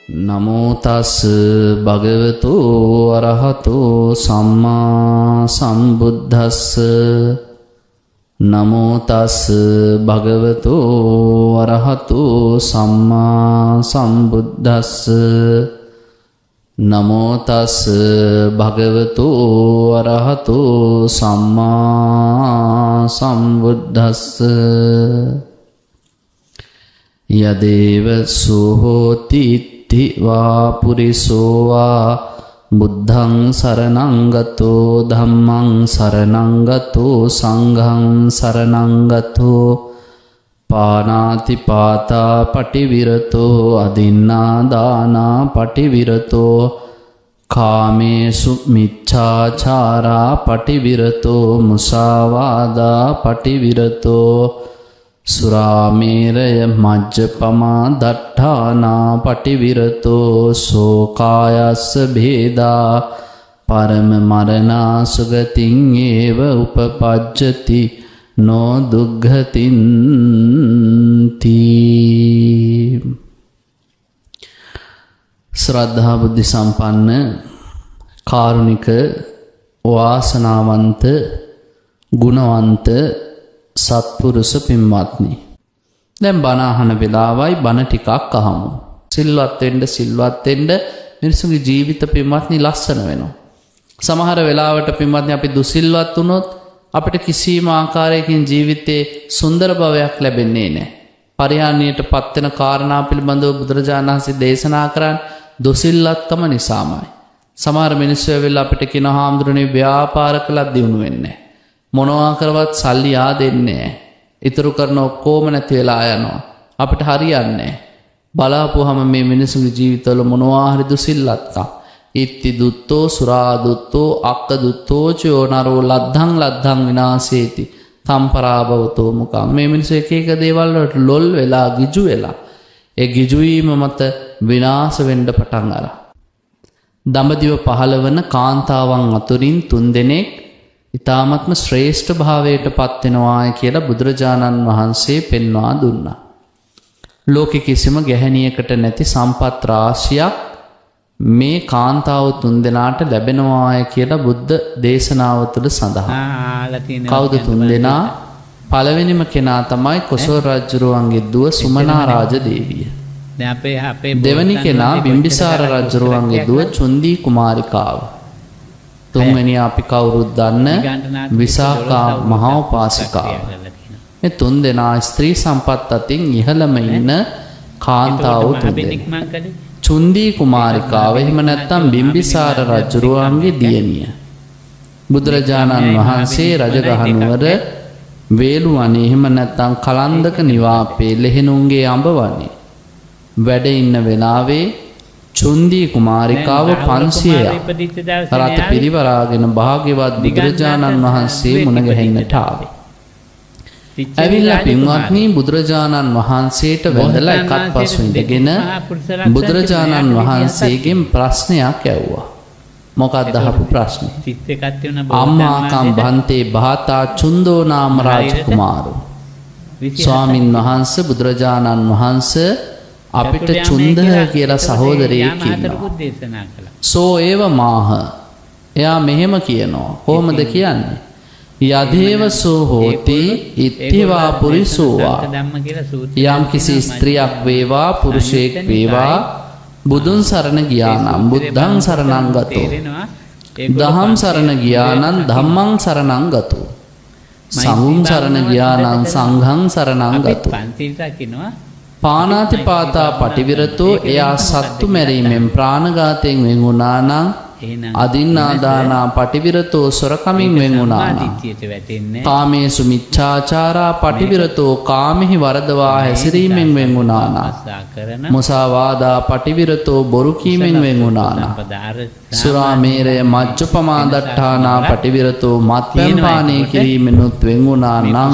නමෝ තස් භගවතු අරහතෝ සම්මා සම්බුද්දස්ස. නමෝ තස් භගවතු අරහතෝ සම්මා සම්බුද්දස්ස. නමෝ තස් භගවතු අරහතෝ සම්මා සම්බුද්දස්ස. යදේව සෝහෝති ඉත්ති වා පුරිසෝ වා බුද්ධං සරණං ගතෝ ධම්මං සරණං ගතෝ සංඝං සරණං ගතෝ පානාති පාතා පටිවිරතෝ අදින්නා දානා පටිවිරතෝ කාමේසු මිච්ඡාචාරා පටිවිරතෝ මුසාවාදා පටිවිරතෝ සුරාමේරය මජ්ජපමා දට්ඨානා පටිවිරතෝ සෝකායස්ස භේදා පරම මරණා සුගතින් ඒව උපපජ්ජති නෝ දුග්ගතින්ති. ශ්‍රද්ධා බුද්ධ සම්පන්න කාරුණික වාසනාවන්ත ගුණවන්ත සත්පුරුෂ පින්වත්නි, දැන් බණ අහන වෙලාවයි. බණ ටිකක් අහමු. සිල්වත් වෙන්න සිල්වත් වෙන්න මිනිසුන්ගේ ජීවිත පින්වත්නි ලස්සන වෙනවා. සමහර වෙලාවට පින්වත්නි අපි දුසිල්වත් වුණොත් අපිට කිසිම ආකාරයකින් ජීවිතේ සුන්දර භාවයක් ලැබෙන්නේ නැහැ. පරිහානියට පත් වෙන කාරණා පිළිබඳව බුදුරජාණන් වහන්සේ දේශනා කරන්නේ දුසිල්වත්කම නිසාමයි. සමහර මිනිස්සු ඇවිල්ලා අපිට කියනවා, හාමුදුරනේ ව්‍යාපාර කළත් දියුණු වෙන්නේ නැහැ. මොනවා කරවත් සල්ලි ආදෙන්නේ නැහැ. ඉතුරු කරන ඔක්කොම නැති වෙලා යනවා. අපිට හරියන්නේ නැහැ. බලාපුවහම මේ මිනිසුන්ගේ ජීවිතවල මොනවා හරි දුසිල්ලත්කම්. ඉත්ති දුත්තෝ සුරා දුත්තෝ අක්ක දුත්තෝ චයෝ නරෝ ලද්ධං ලද්ධං විනාශේති තම්පරාභවතෝ මුකං. මේ මිනිස්සු එක එක දේවල් වලට ලොල් වෙලා ගිජු වෙලා ඒ ගිජු වීම මත විනාශ වෙන්න පටන් අරන්. දඹදිව පහළ වන කාන්තාවන් අතුරින් තුන් දෙනෙක් ඉතාමත්ම ශ්‍රේෂ්ඨ භාවයට පත් වෙනවා කියලා බුදුරජාණන් වහන්සේ පෙන්වා දුන්නා. ලෝකෙ කිසිම ගැහැණියකට නැති සම්පත් රාශියක් මේ කාන්තාව තුන් දෙනාට ලැබෙනවා කියලා බුද්ධ දේශනාව තුළ සඳහන්. කවුද තුන් දෙනා? පළවෙනිම කෙනා තමයි කොසල් රජුරුවන්ගේ දුව සුමනා රාජ දේවිය. දෙවනි කෙනා බිම්බිසාර රජුරුවන්ගේ දුව චුන්දී කුමාරිකාව. තුන්වෙනි අපි කවුරුත් දන්න විසාකා මහා උපාසිකාව. මේ තුන් දෙනා ස්ත්‍රී සම්පත් අතින් ඉහළම ඉන්න කාන්තාව තුන් දෙනා. චුන්දී කුමාරිකාව එහෙම නැත්නම් බිම්බිසාර රජුරුවන්ගේ දියණිය. බුදුරජාණන් වහන්සේ රජගහ නුවර වේළුවනේ එහෙම නැත්නම් කලන්දක නිවාපේ ලෙහෙනුන්ගේ අඹ වනේ වැඩ ඉන්න වෙලාවේ චුන්දී කුමාරිකාව 500ක් රಥ පිරිවරාගෙන භාග්‍යවත් බුදුරජාණන් වහන්සේ මුණ ගැහෙන්නට ආවේ. ඇවිල්ලා පින්වත්නි බුදුරජාණන් වහන්සේට වැඳලා එකත් පසු ඉඳගෙන බුදුරජාණන් වහන්සේගෙන් ප්‍රශ්නයක් ඇහුවා. මොකක්ද අහපු ප්‍රශ්නේ? අම්මාකම් භන්තේ භාතා චුන්දෝ නාම රාජකුමාරෝ. ස්වාමින් වහන්සේ බුදුරජාණන් වහන්සේ අපිට චුන්දහ කියලා සහෝදරයෙක් ඉන්නවා. සෝ ඒව මාහ. එයා මෙහෙම කියනවා. කොහොමද කියන්නේ? යදේව සෝ හෝති ඉත්තිවා පුරිසෝවා. යම් කිසි ස්ත්‍රියක් වේවා පුරුෂයෙක් වේවා බුදුන් සරණ ගියා නම් බුද්ධං සරණං ගතෝ. දහම් සරණ ගියා නම් ධම්මං සරණං ගතෝ. සංඝං සරණ ගියා නම් සංඝං සරණං ගතෝ. පානාතිපාතා පටිවිරතෝ එයා සත්තු මැරීමෙන් ප්‍රාණඝාතයෙන් වෙන් වුණා නම් අදින්නාදානා පටිවිරතෝ සොරකමින් වෙන් වුණා නම් කාමේසු මිච්ඡාචාරා පටිවිරතෝ කාමෙහි වරදවා හැසිරීමෙන් වෙන් වුණා නම් මුසාවාදා පටිවිරතෝ බොරු කීමෙන් වෙන් වුණා නම් සුරාමේරය මජ්ජපමා දට්ඨානා පටිවිරතෝ මත්පැන් පානය කිරීමෙනුත් වෙන් වුණා නම්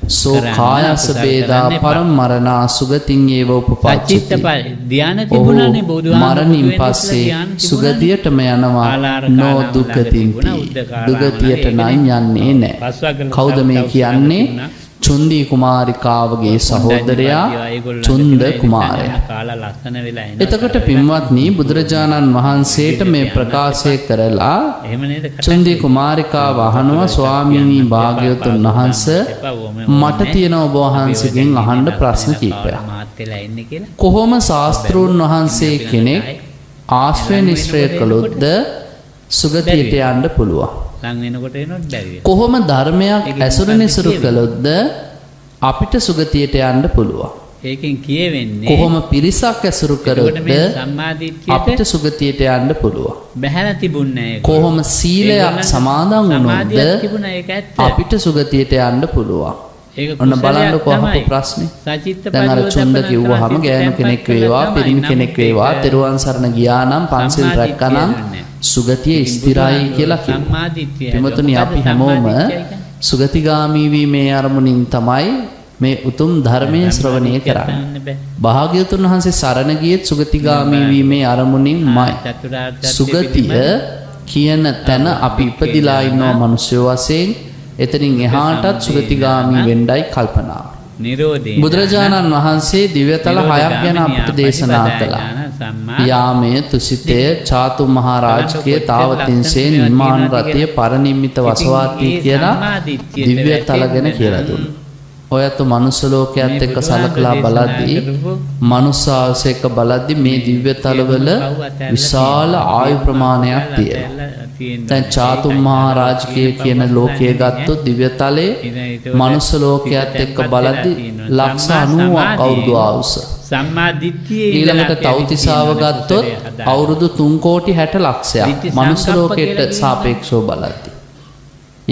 සෝ කායස බේදා පරම මරණා සුගතින් ඒව උපපච්චති. ධ්‍යාන තිබුණානේ මරණින් පස්සේ සුගතියටම යනවා නෝ දුක්ඛතින්ති. දුගතියට නම් යන්නේ නැහැ. කවුද මේ කියන්නේ? චුන්දී කුමාරිකාවගේ සහෝදරයා චුන්ද කුමාරයා. කාලා ලස්සන වෙලා එනවා. එතකොට පින්වත්නි, බුදුරජාණන් වහන්සේට මේ ප්‍රකාශය කරලා එහෙම නේද? චුන්දී කුමාරිකාව අහනවා, ස්වාමීනි භාග්‍යවතුන් වහන්ස, මට තියෙන ඔබ වහන්සේගෙන් අහන්න ප්‍රශ්න කීපයක්. මාත් වෙලා එන්නේ කියලා. කොහොම ශාස්ත්‍රූන් වහන්සේ කෙනෙක් ආශ්‍රය නිශ්‍රය කළොත්ද සුගතියට යන්න පුළුවන්? ලං වෙනකොට එනොත් බැරි වෙනවා. කොහොම ධර්මයක් ඇසුර නිසුරු කළොත්ද අපිට සුගතියට යන්න පුළුවන්? ඒකෙන් කියවෙන්නේ කොහොම පිරිසක් ඇසුරු එතකොට කරොත්ද මේ සම්මාදිට්ඨියට අපිට සුගතියට යන්න පුළුවන්? බැහැලා තිබුණේ නෑ ඒක. කොහොම සීලයක් ඒගොල්ලන්ට සමාදන් වුණොත්ද සමාධියක් තිබුණා, ඒක ඇත්ත. අපිට සුගතියට යන්න පුළුවන්? ඒක ඔන්න කුසලයක් බලන්නකෝ අහපු තමයි. ප්‍රශ්නේ. සචිත්ත දැන් අර චුන්ද පරියෝධපන කිව්වහම සිත ගෑනු තැන්පත් කෙනෙක් කළා වේවා, තමයි. පිරිමි නමුත් කෙනෙක් ඒක වේවා, තෙරුවන් සරණ ගියා නම්, පන්සිල් සම්මාදිට්ඨිය රැක්කනම් නෑ. සුගතිය ඉතින් ස්ථිරයි කියලා බුදුහාමුදුරුවෝ කිව්වා. සම්මාදිට්ඨිය පින්වතුනි, මොකද්ද අපි හැමෝම සම්මාදිට්ඨියයි කියන්නේ? සුගතිගාමී වීමේ අරමුණින් තමයි මේ උතුම් ධර්මයේ ශ්‍රවණය සම්මාදිට්ඨිය කරන්නේ. තනන්න බෑ. භාග්‍යවතුන් වහන්සේ සරණ ගියෙත් සුගතිගාමී වීමේ අරමුණින්මයි. චතුරාර්ය සත්‍ය සුගතිය පිළිබඳ කියන තැන අපි ඉපදිලා ඉන්නවා මිනිස්සු වශයෙන්. එතනින් එහාටත් සුගතිගාමී වෙන්නයි කල්පනාව. නිරෝධේ බුදුරජාණන් වහන්සේ දිව්‍යතල හයක් ගැන අපිට දේශනා කළා. සම්මා යාමය, තුසිතය, චාතු මහරජකය, තාවතින්සේ, නිර්මාණ රතිය, පරනිම්මිත වසවාති කියලා දිව්‍යතල ගැන කියලා දුන්නා. ඔයත් මනුස්ස ලෝකයේත් එක්ක සලකලා බලද්දී, මනුස්ස ආයස එක්ක බලද්දී මේ දිව්‍යතලවල විශාල ආයු ප්‍රමාණයක් තියෙනවා. දැන් චාතුම් මහරජකය කියන ලෝකය ගත්තොත් දිව්‍යතලයේ මනුස්ස ලෝකයේත් එක්ක බලද්දී ලක්ෂ 90ක් අවුරුදු ආයුෂ. සම්මා දිට්ඨියේ ඊළඟට තව්තිසාව ගත්තොත් අවුරුදු 3 කෝටි 60 ලක්ෂයක් දිට්ඨි මනුස්ස සංකප්ප ලෝකයට කියලා කියනවා. සාපේක්ෂව බලද්දී.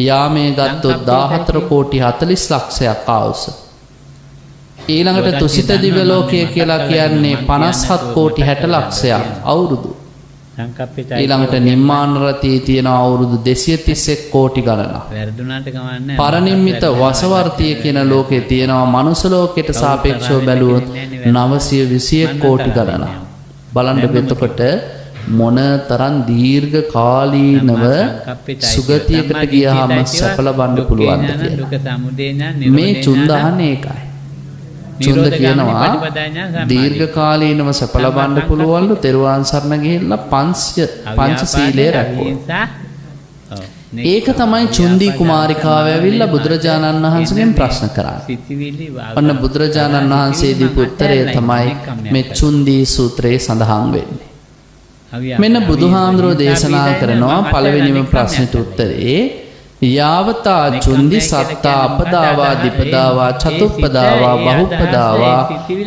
යාමේ ගත්තොත් 14 කෝටි 40 ලක්ෂයක් ආයුෂ. ඊළඟට ගොඩක් තුසිත දන්නවා දිව්‍ය මම ලෝකය මතක් කියලා කරගෙන කියන්නේ මං 57 කියන්නේ කෝටි මතක් 60 කරගන්න ලක්ෂයක් තියෙනවා. අවුරුදු. සංකප්පිතයි ඊළඟට නිම්මාන රතියේ තියෙන අවුරුදු 231 කෝටි ගණනක්. වැරදුනාට කමක් නැහැ. පරනිම්මිත වසවර්තිය කියන ලෝකේ තියෙනවා මනුස්ස ලෝකයට සාපේක්ෂව බැලුවොත් 921 කෝටි ගණනක්. බලන්න එතකොට මොන තරම් දීර්ඝ කාලීනව සුගතියකට ගියාම සැප ලබන්න පුළුවන්ද කියලා. දුක සමුදය ඥාන මේ චුන්ද අහන්නේ ඒකයි. චුන්ද කියනවා දීර්ඝ කාලීනව සැප ලබන්න පුළුවන්ලු තෙරුවන් සරණ ගිහිල්ලා 500 පංචශීලය රැකුවොත්. ඒක තමයි චුන්දී කුමාරිකාව ඇවිල්ලා බුදුරජාණන් වහන්සේගෙන් ප්‍රශ්න කරන්නේ. ඔන්න බුදුරජාණන් වහන්සේ දීපු උත්තරය තමයි මේ චුන්දී සූත්‍රයේ සඳහන් වෙන්නේ. මෙන්න බුදුහාමුදුරෝ දේශනා කරනවා පළවෙනිම ප්‍රශ්නෙට උත්තරේ, යාවතා චුන්දි සත්තා අපදාවා දිපදාවා චතුප්පදාවා බහුප්පදාවා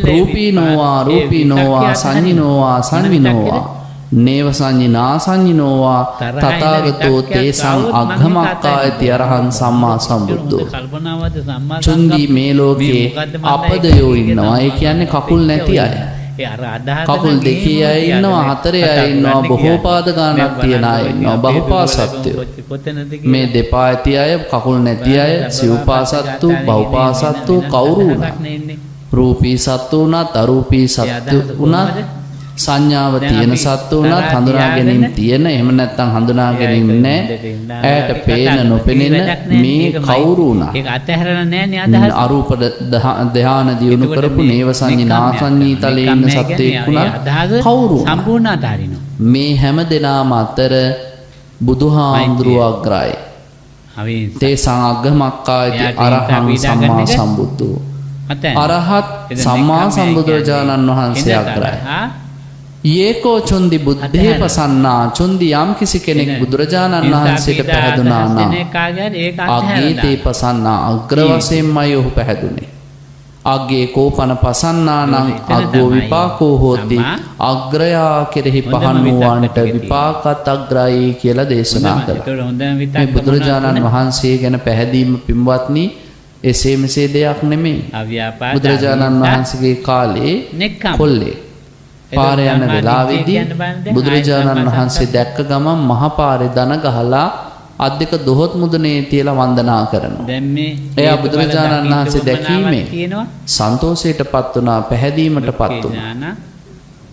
රූපීනෝවා රූපීනෝවා සංඤිනෝවා සංවිනෝවා නේව සංඤිනා සංඤිනෝවා තථාගතෝ තේසං අග්ගමක්කායති අරහං සම්මා සම්බුද්ධෝ. චුන්දි, මේ ලෝකේ අපදයෝ ඉන්නවා. ඒ කියන්නේ කකුල් නැති අය. කකුල් දෙකේ අය ඉන්නවා, හතරේ අය ඉන්නවා, බොහෝ පාද ගානක් තියන අය ඉන්නවා, බහුපා සත්වයෝ. මේ දෙපා ඇති අය, කකුල් නැති අය, සිව්පා සත්තු, බහුපා සත්තු කවුරු වුණත්, රූපී සත්තු වුණත්, අරූපී සත්තු වුණත්, සංඥාව තියෙන සත්තු වුණත්, හඳුනා ගැනීම තියෙන, එහෙම නැත්නම් හඳුනා ගැනීම නැහැ, ඈට පේන නොපෙනෙන මේ කවුරු වුණත්, ඒක අතහැරලා නෑනේ අදහස. අරූප ධ්‍යාන දියුණු එතකොට කරපු මේ නේව සංඤී නෙක්ඛම්මයක් නාසංඤී කරනවා. තලයේ ඉන්න නෙක්ඛම්මය සත්වයෙක් කියන්නේ වුණත් ඒ අදහස කවුරු වුණත් සම්පූර්ණ අතහරිනවා. මේ හැම දෙනාම අතර බුදුහාමුදුරුවෝ අග්‍රයි. අවිහිංසා. තේසං අග්ගමක්කායති එයාට හිංසා අරහං පීඩා කරන සම්මා එක සම්බුද්ධෝ. අතහැරෙනවා. අරහත් එතන සම්මා නෙක්ඛම්මය සම්බුදුරජාණන් කියන්නේ වහන්සේ එන අග්‍රයි. තරහා ඒකෝ චුන්දි බුද්ධේ අතහැරෙනවා. පසන්නා, චුන්දි යම් කිසි කෙනෙක් එන බුදුරජාණන් හිංසා වහන්සේට පීඩා පැහැදුනා අදහස් නම් වෙන එකාගේ හරි ඒක අතහැරලා අග්ගේතේ පසන්නා, අග්‍ර වශයෙන්මයි ඔහු පැහැදුනේ. අග්ගේ කෝපන පසන්නා නම් එතන අග්ගෝ තමයි විපාකෝ හෝති, සම්මා අග්‍රයා කෙරෙහි හොඳම පහන් විතක්ක වූවන්ට ටික තියෙනවා. විපාකත් අග්‍රයි කියලා දේශනා හොඳම කළා. ඒතකොට හොඳම විතක්ක මේ මොනවද බුදුරජාණන් තුන? වහන්සේ ගැන පැහැදීම පින්වත්නි එසේ මෙසේ දෙයක් නෙමෙයි. අව්‍යාපාද, බුදුරජාණන් අවිහිංසා, වහන්සේගේ කාලේ නෙක්ඛම්ම. කොල්ලේ පාර එතකොට යන සම්මා දිට්ඨිය වෙලාවේදී කියන්න බලන්න දැන් බුදුරජාණන් ආයෙත් සම්මා වහන්සේ සංකප්ප. දැක්ක ගමන් මහපාරේ දන ගහලා අත් දෙක දොහොත් මුදුනේ තියලා වන්දනා කරනවා. දැන් මේ එයා හේතුඵල බුදුරජාණන් දකින්න වහන්සේ උවමනාවක් දැකීමෙන් තියෙනවා. සන්තෝෂයටපත් වුණා, පැහැදීමටපත් දුක්ඛේ වුණා. ඥාන,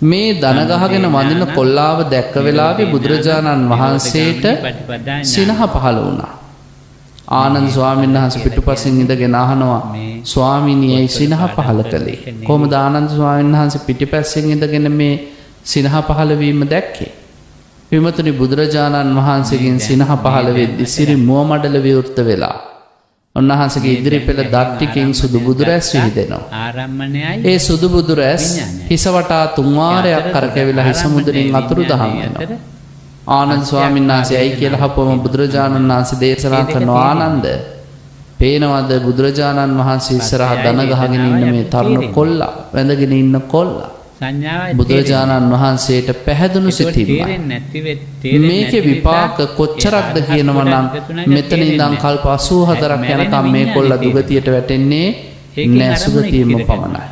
මේ දන ගහගෙන සමුදය වඳින ඥාන, කොල්ලාව දැක්ක වෙලාවේ නිරෝධේ බුදුරජාණන් ඥාන, වහන්සේට නිරෝධ ගාමිනී පටිපදා ඥාන. සිනහ පහළ වුණා. ආනන්ද ස්වාමීන් වහන්සේ පිටුපසින් ඉඳගෙන අහනවා, ස්වාමීනි ඇයි සිනහ පහළ කළේ? කොහොමද ආනන්ද ස්වාමීන් වහන්සේ පිටිපස්සෙන් ඉඳගෙන මේ සිනහ පහළ වීම දැක්කේ? විමතුනි, බුදුරජාණන් වහන්සේගෙන් සිනහ පහළ වෙද්දි සිරි මුව මඩල විවෘත වෙලා උන්වහන්සේගේ ඉදිරි පෙළ දත් ටිකෙන් සුදු බුදුරැස් විහිදෙනවා. ආරම්මණයයි ඒ සුදු බුදුරැස් හිස වටා තුන් වාරයක් කරකැවිලා හිස මුදුනින් අතුරුදහන් වෙනවා. ආනන්ද ස්වාමීන් වහන්සේ ඇයි කියලා අහපුවම බුදුරජාණන් වහන්සේ දේශනා කරනවා, ආනන්ද, පේනවද බුදුරජාණන් වහන්සේ ඉස්සරහා දන ගහගෙන ඉන්න මේ තරුණ කොල්ලා, වැඳගෙන ඉන්න කොල්ලා? සංඥාවයි බුදුරජාණන් වහන්සේට පැහැදුණු සිතින්මයි. මේකේ විපාක කොච්චරක්ද කියනවා නම්, මෙතන ඉඳන් කල්ප 84ක් යනකම් මේ කොල්ලා දුගතියට වැටෙන්නේ නෑ, සුගතියම පමණයි.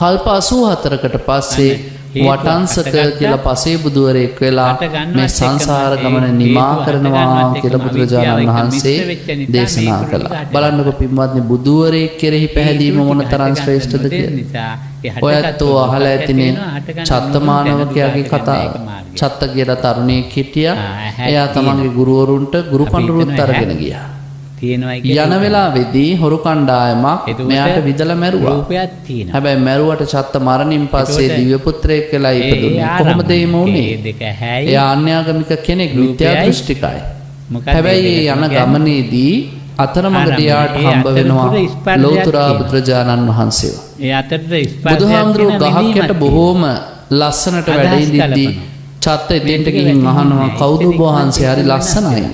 කල්ප 84කට පස්සේ වටංසක කියලා පසේ බුදුවරයෙක් වෙලා මේ සංසාර ගමන නිමා කරනවා කියලා බුදුරජාණන් වහන්සේ දේශනා කළා. බලන්නකො පින්වත්නි, බුදුවරයෙක් කෙරෙහි පැහැදීම මොන තරම් ශ්‍රේෂ්ඨද කියලා. ඔයත් අහලා ඇතිනේ චත්තමානවකයාගේ කතාව. චත්ත කියලා තරුණයෙක් හිටියා. එයා තමන්ගේ ගුරුවරුන්ට ගුරු පඬුරුත් අරගෙන ගියා. යන වෙලාවේදී හොරු කණ්ඩායමක් මෙයාට විදලා මැරුවා. හැබැයි මැරුවට චත්ත මරණින් පස්සේ දිව්‍ය පුත්‍රයෙක් වෙලා ඉපදුනේ. කොහොමද එහෙම වුනේ? එයා අන්‍යාගමික කෙනෙක්, මිත්‍යා දෘෂ්ටිකයි. හැබැයි ඒ යන ගමනේදී අතරමඟදී එයාට හම්බ වෙනවා ලෝතුරා බුදුරජාණන් වහන්සේව. ඒ අතරට ස්පර්ශයක්. බුදුහාමුදුරුවෝ ගහක් යට බොහෝම ලස්සනට වැඩ ඉඳිද්දී චත්ත එතෙන්ට ගිහින් අහනවා, කවුද ඔබ වහන්සේ? හරි ලස්සනයි.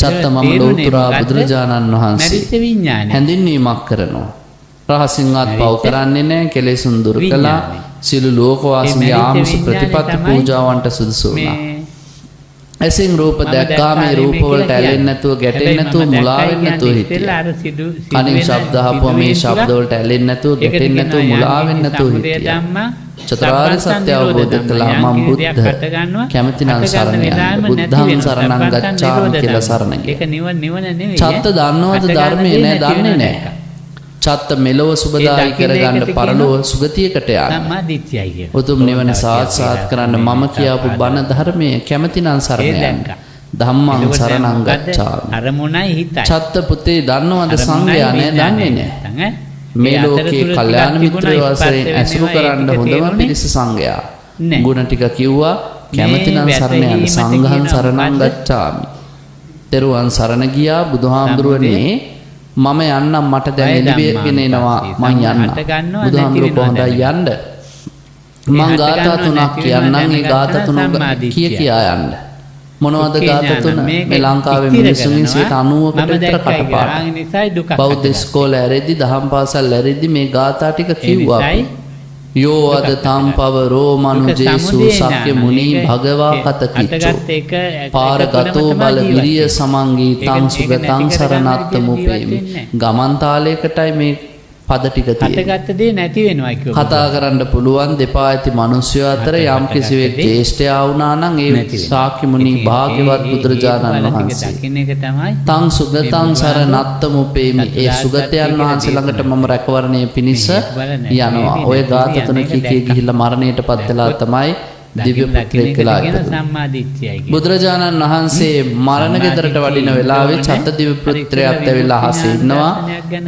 චත්ත, මම ලෝතුරා බුදුරජාණන් වහන්සේ. හැඳින්වීමක් කරනවා. රහසින්වත් පව් කරන්නේ නැහැ, කෙලෙසුන් දුරු කළා, සියලු ලෝකවාසීන්ගේ ආමිෂ ප්‍රතිපත්ති පූජාවන්ට සුදුසු වුණා. ඇසින් රූප දැක්කාම ඒ රූප වලට ඇලෙන්නේ නැතුව, ගැටෙන්නේ නැතුව, මුලා වෙන්නේ නැතුව හිටියා. කනින් ශබ්ද අහපුවම මේ ශබ්ද වලට ඇලෙන්නේ නැතුව, ගැටෙන්නේ නැතුව, මුලා වෙන්නේ නැතුව හිටියා. චතුරාර්ය සත්‍ය අවබෝධ කළා. මම බුද්ධ, කැමති නම් සරණ යන්න. බුද්ධං සරණං ගච්ඡාමි කියලා සරණ ගියා. ඒක නිවන නිවන නෙවෙයි. චත්ත දන්නවද ධර්මයේ? නෑ, දන්නේ නෑ. චත්ත මෙලොව සුබදායි කරගන්න, පරලොව සුගතියකට යන්න. සම්මා දිට්ඨියයි කියලා. උතුම් නිවන සාක්ෂාත් කරන්න මම කියාපු බණ ධර්මයේ කැමති නම් සරණ යන්න. ධම්මං සරණං ගච්ඡාමි. අරමුණයි හිතයි. චත්ත පුතේ, දන්නවද සංඝයා? නෑ, දන්නේ නෑ. මේ ලෝකේ කල්යාණ මිත්‍රයෝ වශයෙන් ඇසුරු කරන්න හොඳම පිරිස සංඝයා. ගුණ ටික කිව්වා, කැමති නම් සරණ යන්න. සංඝං සරණං ගච්ඡාමි. තෙරුවන් සරණ ගියා. බුදුහාමුදුරුවනේ, මම යන්නම්, මට දැන් එළිවෙගෙන එනවා, මං යන්න. බුදුහාමුදුරුවෝ, කොහොඳයි, යන්න. මං ගාථා තුනක් කියන්නම්, ඒ ගාථා තුන කිය කියා යන්න. මොනවද ගාථා තුන? මේ ලංකාවේ මිනිස්සුන්ගෙන් 90කට විතර කටපාඩම්. බෞද්ධ ඉස්කෝලේ ඇරෙද්දි, දහම් පාසල් ඇරෙද්දි මේ ගාථා ටික කිව්වා. යෝ අද තම්පව රෝමනුජේසු සක්‍ය මුනි භගවා කත කිච්චෝ පාරගතෝ බල විරිය සමංගී තං සුගතං සරණත්තමුපේමි. ගමන් තාලයකටයි මේ පද ටික තියෙන්නේ. හටගත්ත දේ නැති වෙනවා කිව්වා. කතා කරන්න පුළුවන් දෙපා ඇති මිනිස්සු අතර යම් කිසිවෙක් ජේෂ්ඨයා වුණා නම් ඒ ශාක්‍ය මුනි භාග්‍යවත් බුදුරජාණන් වහන්සේ. දකින්න එක තමයි. තං සුගතං සරණත්තමුපේමි. ඒ සුගතයන් වහන්සේ ළඟට මම රැකවරණය පිණිස යනවා. ඔය ගාථ තුන කී කී ගිහිල්ලා මරණයට පත් වෙලා තමයි දිව්‍ය පුත්‍රයෙක් වෙලා ඉපදුනේ. බුදුරජාණන් වහන්සේ මරණ ගෙදරට වඩින වෙලාවේ චත්ත දිව්‍ය පුත්‍රයාත් ඇවිල්ලා අහසේ ඉන්නවා.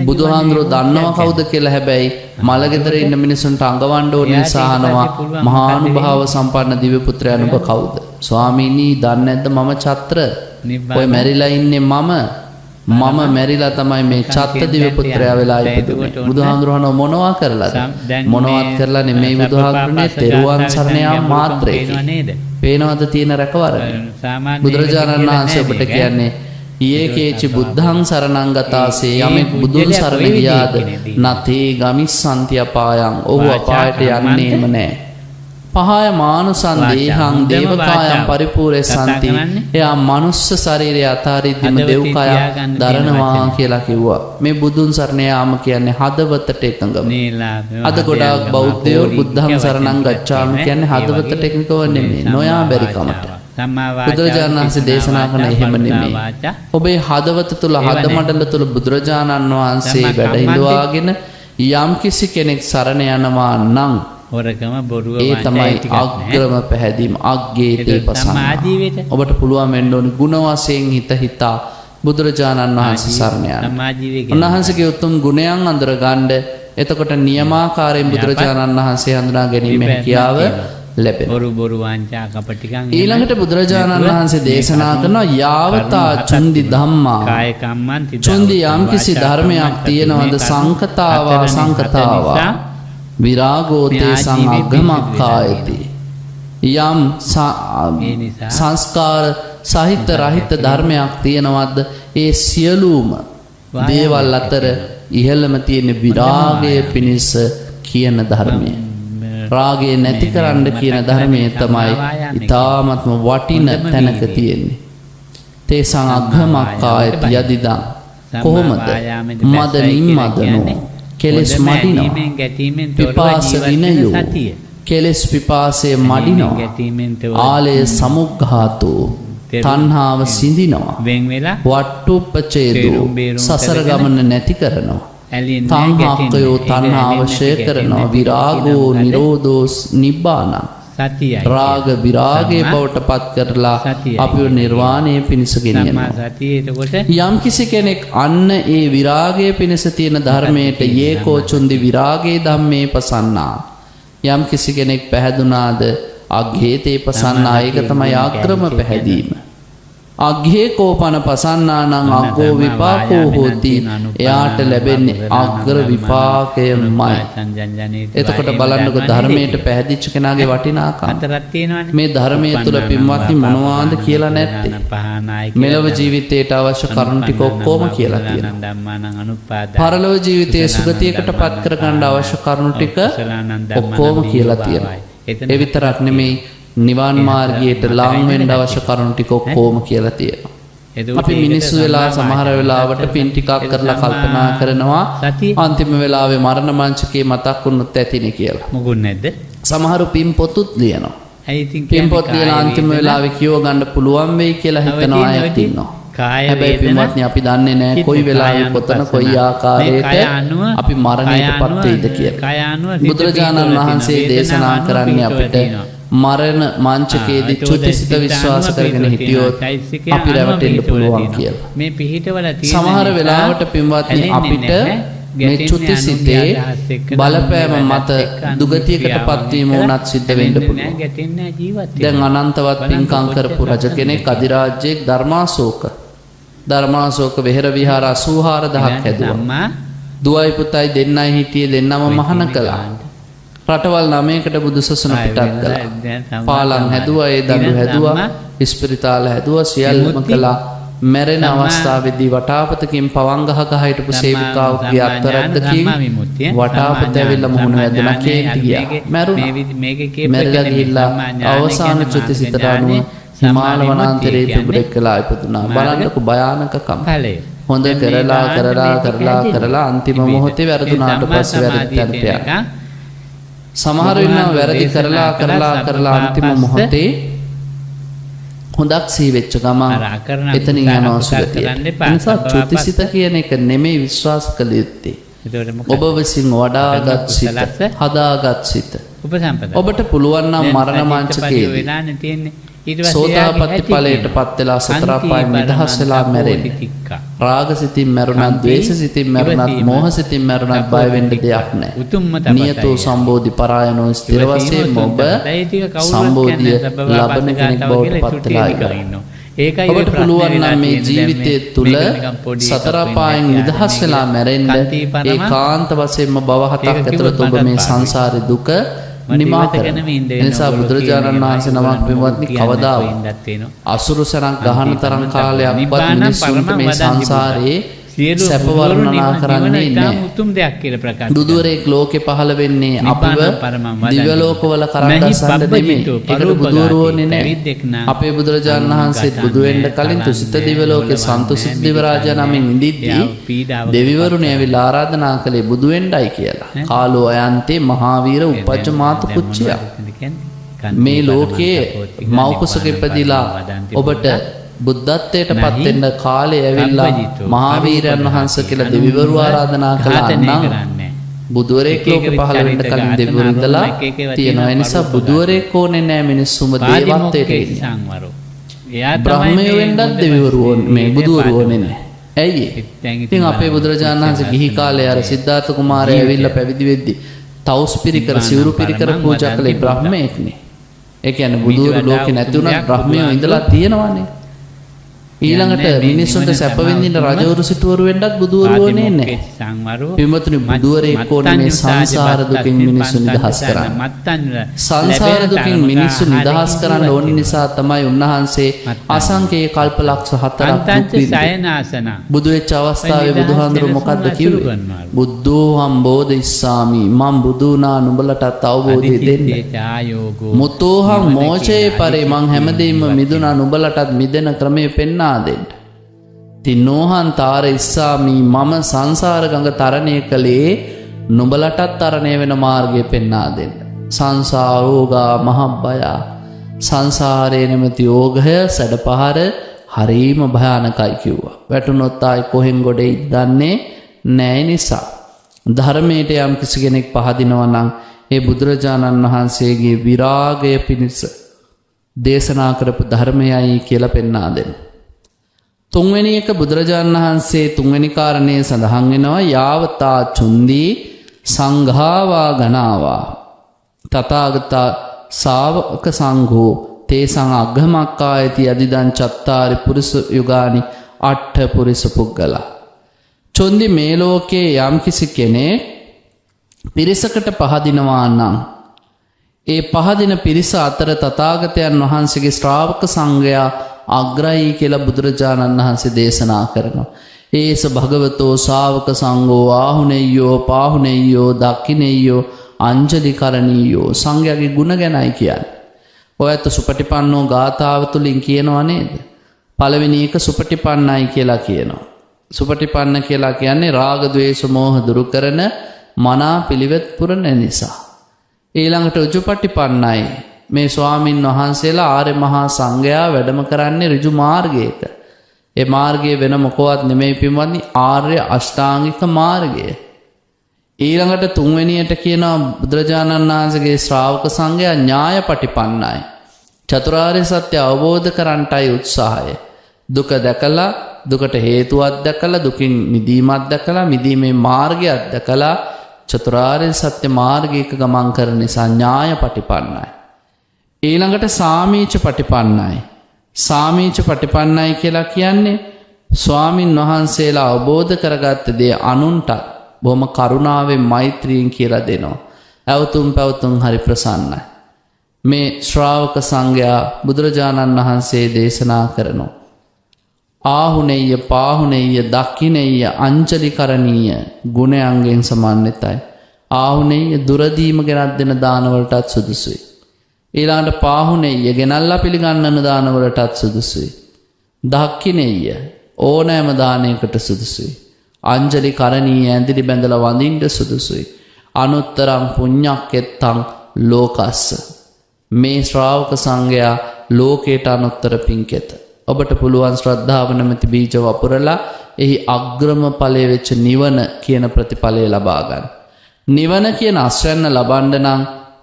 බුදුහාමුදුරුවෝ දන්නවා කවුද කියලා. හැබැයි මල ගෙදර ඉන්න මිනිසුන්ට අඟවන්න ඕන නිසා අහනවා, මහානුභාව සම්පන්න දිව්‍ය පුත්‍රයා නුඹ කවුද? ස්වාමීනි, දන්නේ නැද්ද, මම චත්‍ර. ඔය මැරිලා ඉන්නේ මම. මම මැරිලා තමයි මේ චත්ත දිව්‍ය පුත්‍රයා වෙලා ඉපදුනේ. බුදුහාමුදුරුවෝ, මොනවා කරලාද? මොනවත් කරලා නෙමෙයි බුදුහාමුදුරනේ, තෙරුවන් සරණ යාම මාත්‍රයකි. පේනවද තියෙන රැකවරණය? බුදුරජාණන් වහන්සේ ඔබට කියන්නේ, යේකේචි බුද්ධං සරණං ගතාසේ, යමෙක් බුදුන් සරණ ගියාද, නතේ ගමිස්සන්ති අපායං, ඔහු අපායට යන්නේම නෑ. පහය මානුසං දේහං දේවකායං පරිපූර්ණසන්ති, එයා මනුස්ස ශරීරය අතාරිද්දිම දෙව්කය දරනවා කියලා කිව්වා. මේ බුදුන් සරණ යාම කියන්නේ හදවතට එකඟම. අද ගොඩාක් බෞද්ධයෝ බුද්ධං සරණං ගච්ඡාමි කියන්නේ හදවතට එකඟව නෙමෙයි, නොයා බැරි කමට. බුදුරජාණන් වහන්සේ දේශනා කරන එහෙම නෙමෙයි. ඔබේ හදවත තුළ, හදමඩල තුළ බුදුරජාණන් වහන්සේ වැඩ හිඳවාගෙන යම්කිසි කෙනෙක් සරණ යනවා නම් හොරකම, බොරුව, ඒ තමයි අග්‍රම පැහැදීම. අග්ගේ තේ පසන්න. ඔබට පුළුවන් වෙන්න ඕනි ගුණ වශයෙන් හිත හිතා බුදුරජාණන් වහන්සේ සරණ යන්න. උන්වහන්සේගේ උතුම් ගුණයන් අඳුරගන්න. එතකොට නියමාකාරයෙන් බුදුරජාණන් වහන්සේ හඳුනා ගැනීමේ හැකියාව ලැබෙනවා. බොරු බොරු වංචා කපටිකම්. ඊළඟට බුදුරජාණන් වහන්සේ දේශනා කරනවා යාවතා චුන්දි ධම්මා. කාය කම්මං චුන්දි යම්කිසි ධර්මයක් තියෙනවද සංකතාවා සංකතාවා විරාගෝ තේසං අග්ගමක්ඛායති. යම් සංස්කාර සහිත රහිත ධර්මයක් තියෙනවද ඒ සියලුම දේවල් අතර ඉහළම තියෙන විරාගය පිණිස කියන ධර්මය. රාගය නැති කරන්න කියන ධර්මය තමයි ඉතාමත්ම වටින තැනක තියෙන්නේ. තේසං අග්ගමක්ඛායති යදිදං. කොහොමද? මද නිම්මදනෝ කෙලෙස් මඩිනවා. පිපාස විනයෝ කෙලෙස් පිපාසය මඩිනවා. ආලය සමුග්ඝාතෝ තණ්හාව සිඳිනවා. වට්ටුප්පචේදෝ සසර ගමන නැති කරනවා. තණ්හාක්කයෝ තණ්හාව ක්ෂය කරනවා. විරාගෝ නිරෝධෝ නිබ්බානං. රාග විරාගයේ බවට පත් කරලා අපිව නිර්වාණය පිණිස ගෙනියනවා. යම් කිසි කෙනෙක් අන්න ඒ විරාගයේ පිණිස තියෙන ධර්මයට යේකෝ චුන්දි විරාගේ ධම්මේ පසන්නා. යම් කිසි කෙනෙක් පැහැදුනාද අග්ඝේතේ පසන්නා. ඒක තමයි අග්‍රම පැහැදීම. අග්ඝේ කෝපන පසන්නා නම් අග්ගෝ විපාකෝ හෝති. එයාට ලැබෙන්නේ අග්‍ර විපාකයමයි. එතකොට බලන්නකො ධර්මයට පැහැදිච්ච කෙනාගේ වටිනාකම. මේ ධර්මයේ තුල පින්වත්නි මොනවාද කියලා නැත්තේ? මෙලොව ජීවිතයට අවශ්‍ය කරුණු ටික ඔක්කොම කියලා තියෙනවා. පරලොව ජීවිතයේ සුගතියකට පත් කරගන්න අවශ්‍ය කරුණු ටික ඔක්කොම කියලා තියෙනවා. ඒ විතරක් නෙමෙයි, නිවන් මාර්ගයට ලං වෙන්න අවශ්‍ය කරුණු ටික ඔක්කොම කියලා තියෙනවා. අපි මිනිස්සු වෙලා සමහර වෙලාවට පින් ටිකක් කරලා කල්පනා කරනවා අන්තිම වෙලාවේ මරණ මංචකේ මතක් වුණොත් ඇතිනේ කියලා. මොකුත් නැද්ද? සමහරු පින් පොතුත් ලියනවා. පින් පොත් ලියලා අන්තිම වෙලාවේ කියව ගන්න පුළුවන් වෙයි කියලා හිතන අයත් ඉන්නවා. හැබැයි පින්වත්නි අපි දන්නේ නැහැ කොයි වෙලාවෙ කොතන කොයි ආකාරයට අපි මරණයටපත් වෙයිද කියලා. බුදුරජාණන් වහන්සේ දේශනා කරන්නේ අපිට මරණ මංචකයේදී චුතිසිත විශ්වාස කරගෙන හිටියොත් අපි රැවටෙන්න පුළුවන් කියලා. මේ පිහිටවල තියෙන සමහර වෙලාවට පින්වත්නි අපිට මේ චුතිසිතේ බලපෑම මත දුගතියකට පත්වීම වුණත් සිද්ධ වෙන්න පුළුවන්. දැන් අනන්තවත් පින්කම් කරපු රජ කෙනෙක් අධිරාජ්‍යයෙක් ධර්මාශෝක. ධර්මාශෝක වෙහෙර විහාර 84,000ක් හැදුවා. දුවයි පුතයි දෙන්නයි හිටියේ, දෙන්නම මහාන කළා. රටවල් 9කට බුදුසසුන පිටත් කළා. පාලම් හැදුවා, ඒ දඬු හැදුවා, ඉස්පිරිතාල හැදුවා, සියල්ලම කළා. මැරෙන අවස්ථාවේදී වටාපතකින් පවන් ගහ ගහ හිටපු සේවිකාවගේ අත්වරද්දකින් වටාපත ඇවිල්ලා මුහුණ වැදුනා, කේන්ති ගියා, මැරුණා. මැරිලා ගිහිල්ලා අවසාන චුතිසිතට අනුව හිමාල වනාන්තරයේ පිඹුරෙක් වෙලා ඉපදුනා. බලන්නකො භයානකකම. හොඳ කරලා කරලා කරලා කරලා අන්තිම මොහොතේ වැරදුනාට පස්සේ වැරදි තැනට යනවා. සමහර වෙලාව වැරදි කරලා කරලා කරලා අන්තිම මොහොතේ හොඳක් සිහි වෙච්ච ගමන් එතනින් යනවා සුගතියට. ඒ නිසා චුතිසිත කියන එක නෙමෙයි විශ්වාස කළ යුත්තේ. ඔබ විසින් වඩාගත් සිත, හදාගත් සිත. ඔබට පුළුවන් නම් මරණ මංචකයේදී සෝතාපට්ටි ඵලයට පත් වෙලා සතර අපායන් නිදහස් වෙලා මැරෙන්න. රාග සිතින් මැරුණත්, ද්වේෂ සිතින් මැරුණත්, මෝහ සිතින් මැරුණත් බය වෙන්න දෙයක් නැහැ. නියතෝ සම්බෝධි පරායනෝ ස්ථිර වශයෙන්ම ඔබ සම්බෝධිය ලබන කෙනෙක් බවට පත් වෙලා ඉන්නවා. ඔබට පුළුවන් නම් මේ ජීවිතය තුළ සතර අපායන් නිදහස් වෙලා මැරෙන්න. ඒකාන්ත වශයෙන්ම භව හතක් ඇතුළත ඔබ මේ සංසාරේ දුක නිමා කරනවා. එනිසා බුදුරජාණන් වහන්සේ නමක් පින්වත්නි කවදාවත් අසුරු සරක් ගහන තරම් කාලයක්වත් මිනිස්සුන්ට මේ සංසාරයේ සැප වර්ණනා කරන්නේ නැහැ. උතුම් දෙයක් කියලා ප්‍රකාශ බුදුවරයෙක් ලෝකේ පහළ වෙන්නේ අපිව දිව්‍ය ලෝකවල කරන් ගස්සන්න නෙමෙයි. ඒකට බුදුවරු ඕනේ නැහැ. අපේ බුදුරජාණන් වහන්සේත් බුදු වෙන්න කලින් තුසිත දිව්‍ය ලෝකේ සන්තුසිත දිව්‍ය රාජා නමින් ඉඳිද්දී දෙවිවරුනි ඇවිල්ලා ආරාධනා කළේ බුදු වෙන්නයි කියලා. කාලෝ අයන්තේ මහාවීර උපජ්ජ මාතු කුච්චියා. මේ ලෝකයේ මව් කුසක ඉපදිලා ඔබට බුද්ධත්වයට පත් වෙන්න කාලය ඇවිල්ලා මහාවීරයන් වහන්සේ කියලා දෙවිවරු ආරාධනා කළා නම් බුදුවරයෙක් ලෝකෙ පහළ වෙන්න කලින් දෙවිවරු ඉඳලා තියෙනවා. ඒ නිසා බුදුවරයෙක් ඕනේ නෑ මිනිස්සුම දේවත්වයට එන්න. බ්‍රහ්මයෝ වෙන්නත් දෙවිවරු ඕනේ, මේ බුදුවරු ඕනේ නෑ. ඇයි ඒ? ඉතින් අපේ බුදුරජාණන් වහන්සේ ගිහි කාලේ අර සිද්ධාර්ථ කුමාරයා ඇවිල්ලා පැවිදි වෙද්දි තවුස් පිරිකර සිවුරු පිරිකර පූජා කළේ බ්‍රහ්මයෙක්නේ. ඒ කියන්නේ බුදුවරු ලෝකේ නැති වුණත් බ්‍රහ්මයෝ ඉඳලා තියෙනවානේ. ඊළඟට මිනිස්සුන්ට සැප විඳින්න රජවරු සිටුවරු වෙන්නත් බුදුවරු ඕනේ නැහැ. පින්වතුනි, බුදුවරයෙක් ඕනේ මේ සංසාර දුකින් මිනිස්සු නිදහස් කරන්න. සංසාර දුකින් මිනිස්සු නිදහස් කරන්න ඕන නිසා තමයි උන්වහන්සේ අසංකේය කල්පලක්ෂ 4ක් දුක් විඳි. බුදු වෙච්ච අවස්ථාවේ බුදුහාඳුරු මොකද්ද කිව්වේ? බුද්ධෝහම් බෝධිස්සාමි, මං බුදු වුණා නුඹලටත් අවබෝධය දෙන්න. මුතෝහං මෝචේ පරේ, මං හැමදේම මිදුණා නුඹලටත් මිදෙන ක්‍රමය පෙන්නා දෙන්න. තින්නෝහං තාර ඉස්සාමි, මම සංසාර ගඟ තරණය කළේ නුඹලටත් තරණය වෙන මාර්ගය පෙන්නා දෙන්න. සංසාරෝගා මහබ්බයා, සංසාරයේ නැමැති ඕඝය සැඩපහර හරීම භයානකයි කිව්වා. වැටුනොත් ආයි කොහෙන් ගොඩ ඉද්දන්නේ නෑ. නිසා ධර්මයට යම් කිසි කෙනෙක් පහදිනවා නම් ඒ බුදුරජාණන් වහන්සේගේ විරාගය පිණිස දේශනා කරපු ධර්මයයි කියලා පෙන්වා දෙන්න. තුන්වෙනි එක බුදුරජාණන් වහන්සේ තුන්වෙනි කාරණය සඳහන් වෙනවා, යාවතා චුන්දී සංඝාවා ගනාවා තථාගතා ශාවක සංඝෝ තේසං අග්ගමක්කායති අදිදං චත්තාරි පුරිස යුගානි අට්ඨ පුරිස පුග්ගලා. චුන්දි, මේ ලෝකයේ යම්කිසි කෙනෙක් පිරිසකට පහදිනවා නම් ඒ පහදින පිරිස අතර තථාගතයන් වහන්සේගේ ශ්‍රාවක සංඝයා අග්‍රයි කියලා බුදුරජාණන් වහන්සේ දේශනා කරනවා. ඒස භගවතෝ ශාවක සංඝෝ ආහුනෙය්‍යෝ පාහුනෙය්‍යෝ දක්ඛිනෙය්‍යෝ අංජලි කරණීයෝ. සංඝයාගේ ගුණ ගැනයි කියන්නේ. ඔය ඇත්ත සුපටිපන්නෝ ගාථාව තුලින් කියනවා නේද? පළවෙනි එක සුපටිපන්නයි කියලා කියනවා. සුපටිපන්න කියලා කියන්නේ රාග ద్వේෂ මෝහ දුරු කරන මනා පිළිවෙත් පුරන නිසා. ඊළඟට උජුපටිපන්නයි, මේ ස්වාමින් වහන්සේලා ආර්ය මහා සංඝයා වැඩම කරන්නේ ඍජු මාර්ගයක. ඒ මාර්ගය වෙන මොකවත් නෙමෙයි පින්වත්නි, ආර්ය අෂ්ටාංගික මාර්ගය. ඊළඟට තුන්වෙනියට කියනවා බුදුරජාණන් වහන්සේගේ ශ්‍රාවක සංඝයා ඥායපටිපන්නයි. චතුරාර්ය සත්‍ය අවබෝධ කරන්ටයි උත්සාහය. දුක දැකලා, දුකට හේතුවක් දැකලා, දුකින් මිදීමක් දැකලා, මිදීමේ මාර්ගයක් දැකලා චතුරාර්ය සත්‍ය මාර්ගයක ගමන් කරන නිසා ඥායපටිපන්නයි. ඊළඟට සාමීච පටිපන්නයි. සාමීච පටිපන්නයි කියලා කියන්නේ ස්වාමින් වහන්සේලා අවබෝධ කරගත්ත දේ අනුන්ටත් බොහොම කරුණාවෙන් මෛත්‍රියෙන් කියලා දෙනවා. ඇවතුම් පැවතුම් හරි ප්‍රසන්නයි. මේ ශ්‍රාවක සංඝයා බුදුරජාණන් වහන්සේ දේශනා කරනවා. ආහුනෙය්‍ය පාහුනෙය්‍ය දක්ඛිනෙය්‍ය අංජලිකරණීය ගුණයන්ගෙන් සමන්විතයි. ආහුනෙය්‍ය දුරදීම ගෙනත් දෙන දානවලටත් සුදුසුයි. ඊළඟට පාහුනෙය්‍ය ගෙනල්ලා පිළිගන්නන දානවලටත් සුදුසුයි. දක්ඛිනෙය්‍ය ඕනෑම දානයකට සුදුසුයි. අංජලි කරණීය ඇඳිලි බැඳලා වඳින්න සුදුසුයි. අනුත්තරං පුඤ්ඤක්කෙත්තං ලෝකස්ස. මේ ශ්‍රාවක සංඝයා ලෝකයට අනුත්තර පින්කෙත. ඔබට පුළුවන් ශ්‍රද්ධාව නැමැති බීජ වපුරලා එහි අග්‍රම ඵලය වෙච්ච නිවන කියන ප්‍රතිඵලය ලබා ගන්න. නිවන කියන අස්වැන්න ලබන්න නම්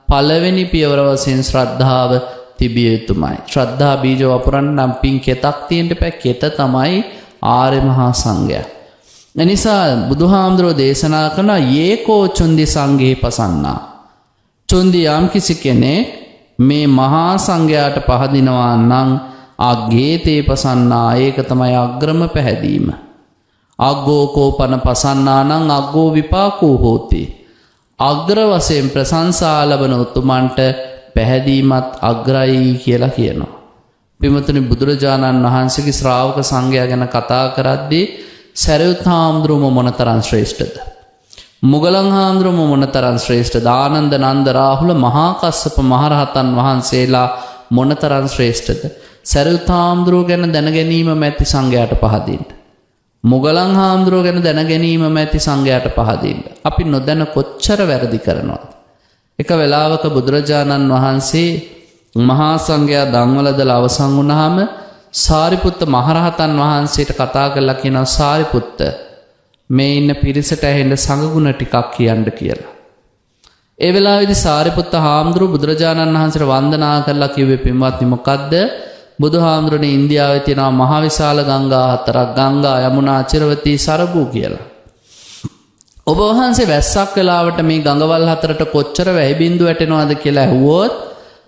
පළවෙනි පියවර වශයෙන් ශ්‍රද්ධාව තිබිය යුතුමයි. ශ්‍රද්ධා බීජ වපුරන්න නම් පින් කෙතක් තියෙන්න එපා. කෙත තමයි ආර්ය මහා සංඝයා. එනිසා බුදුහාමුදුරෝ දේශනා කරන යේකෝ චුන්දි සංඝේ පසන්නා. චුන්දි යම් කිසි කෙනෙක් මේ මහා සංඝයාට පහදිනවා නම් අග්ගේතේ පසන්නා, ඒක තමයි අග්‍රම පැහැදීම. අග්ගෝ කෝපන පසන්නා නම් අග්ගෝ විපාකෝ හෝති. අග්‍ර වශයෙන් ප්‍රශංසා ලබන උතුමන්ට පැහැදීමත් අග්‍රයි කියලා කියනවා. පින්වතුනි, බුදුරජාණන් වහන්සේගේ ශ්‍රාවක සංඝයා ගැන කතා කරද්දී සැරියුත් හාමුදුරුවෝ මොනතරම් ශ්‍රේෂ්ඨද? මුගලන් හාමුදුරුවෝ මොනතරම් ශ්‍රේෂ්ඨද? ආනන්ද නන්ද රාහුල මහා කස්සප මහරහතන් වහන්සේලා මොනතරම් ශ්‍රේෂ්ඨද? සැරියුත් හාමුදුරුවෝ ගැන දැන ගැනීමම ඇති සංඝයාට පහදින්න. මුගලන් හාමුදුරුවෝ ගැන දැන ගැනීමම ඇති සංඝයාට පහදින්න. අපි නොදැන කොච්චර වැරදි කරනවද? එක වෙලාවක බුදුරජාණන් වහන්සේ මහා සංඝයා දන්වලදලා අවසන් වුණාම සාරිපුත්ත මහරහතන් වහන්සේට කතා කරලා කියනවා, සාරිපුත්ත, මේ ඉන්න පිරිසට ඇහෙන්න සංඝගුණ ටිකක් කියන්න කියලා. ඒ වෙලාවේදී සාරිපුත්ත හාමුදුරුවෝ බුදුරජාණන් වහන්සේට වන්දනා කරලා කිව්වේ, පින්වත්නි, මොකද්ද? බුදුහාමුදුරනේ ඉන්දියාවේ තියෙනවා මහ විශාල ගංගා හතරක්, ගංගා, යමුනා, චිරවතී, සරබු කියලා. ඔබ වහන්සේ වැස්සක් වෙලාවට මේ ගඟවල් හතරට කොච්චර වැහි බින්දු වැටෙනවද කියලා ඇහුවොත්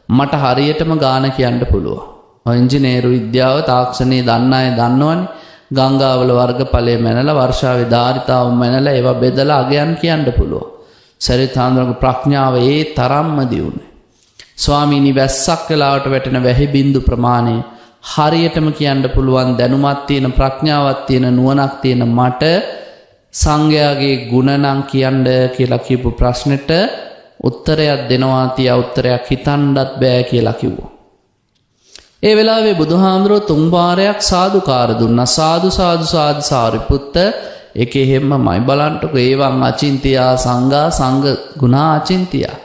මට හරියටම ගාන කියන්න පුළුවන්. ඔය ඉංජිනේරු විද්‍යාව තාක්ෂණයේ දන්න අය දන්නවනේ. ගංගාවල වර්ගඵලය මැනලා වර්ෂාවේ ධාරිතාව මැනලා ඒවා බෙදලා අගයන් කියන්න පුළුවන්. සරියුත් හාමුදුරන්ගේ ප්‍රඥාව ඒ තරම්ම දියුණුයි. ස්වාමීනි, වැස්සක් වෙලාවට වැටෙන වැහි බින්දු ප්‍රමාණය හරියටම කියන්න පුළුවන් දැනුමක් තියෙන, ප්‍රඥාවක් තියෙන, නුවණක් තියෙන මට සංඝයාගේ ගුණ නම් කියන්න කියලා කියපු ප්‍රශ්නෙට උත්තරයක් දෙනවා තියා උත්තරයක් හිතන්නත් බෑ කියලා කිව්වා. ඒ වෙලාවේ බුදුහාමුදුරුවෝ තුන් වාරයක් සාදුකාර දුන්නා. සාදු සාදු සාදු සාරිපුත්ත, ඒකේ හැමමයි බලන්ටකෝ. ඒවං අචින්තියා සංඝා සංඝ ගුණා අචින්තියා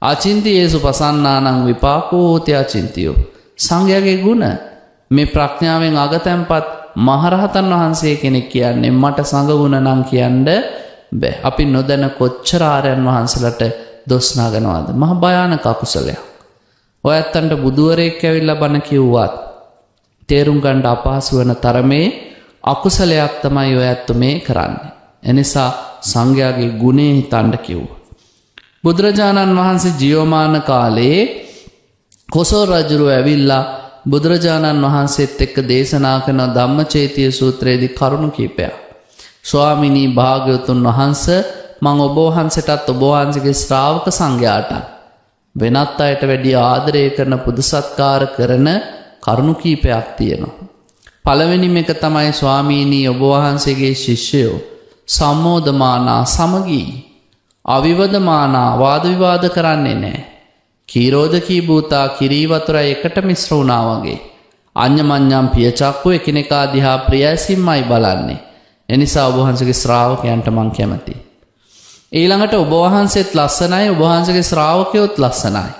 අචින්තියේසු පසන්නානං විපාකෝ හෝති අචින්තියෝ. සංඝයාගේ ගුණ මේ ප්‍රඥාවෙන් අගතැන්පත් මහරහතන් වහන්සේ කෙනෙක් කියන්නේ මට සංඝ ගුණ නම් කියන්න බෑ. අපි නොදැන කොච්චර ආර්යයන් වහන්සේලාට දොස් නගනවද? මහ භයානක අකුසලයක්. ඔය ඇත්තන්ට බුදුවරයෙක් ඇවිල්ලා බණ කිව්වත් තේරුම් ගන්න අපහසු වෙන තරමේ අකුසලයක් තමයි ඔය ඇත්ත මේ කරන්නේ. එනිසා සංඝයාගේ ගුණේ හිතන්න කිව්වා. බුදුරජාණන් වහන්සේ ජීවමාන කාලේ කොසල් රජුරුව ඇවිල්ලා බුදුරජාණන් වහන්සේත් එක්ක දේශනා කරන ධම්මචේතිය සූත්‍රයේදී කරුණු කීපයක්. ස්වාමිනී භාග්‍යවතුන් වහන්ස, මං ඔබ වහන්සේටත් ඔබ වහන්සේගේ ශ්‍රාවක සංඝයාටත් වෙනත් අයට වැඩි ආදරය කරන පුද සත්කාර කරන කරුණු කීපයක් තියෙනවා. පළවෙනිම එක තමයි ස්වාමීනී ඔබ වහන්සේගේ ශිෂ්‍යයෝ සම්මෝදමානා සමගී, අවිවදමානා වාද විවාද කරන්නේ නැහැ. කීරෝදකී භූතා කිරී වතුරයි එකට මිශ්‍ර වුණා වගේ. අඤ්ඤමඤ්ඤම් පියචක්කු එකිනෙකා දිහා ප්‍රියසින්මයි බලන්නේ. එනිසා ඔබ වහන්සේගේ ශ්‍රාවකයන්ට මං කැමතියි. ඊළඟට ඔබ වහන්සේත් ලස්සනයි, ඔබ වහන්සේගේ ශ්‍රාවකයොත් ලස්සනයි.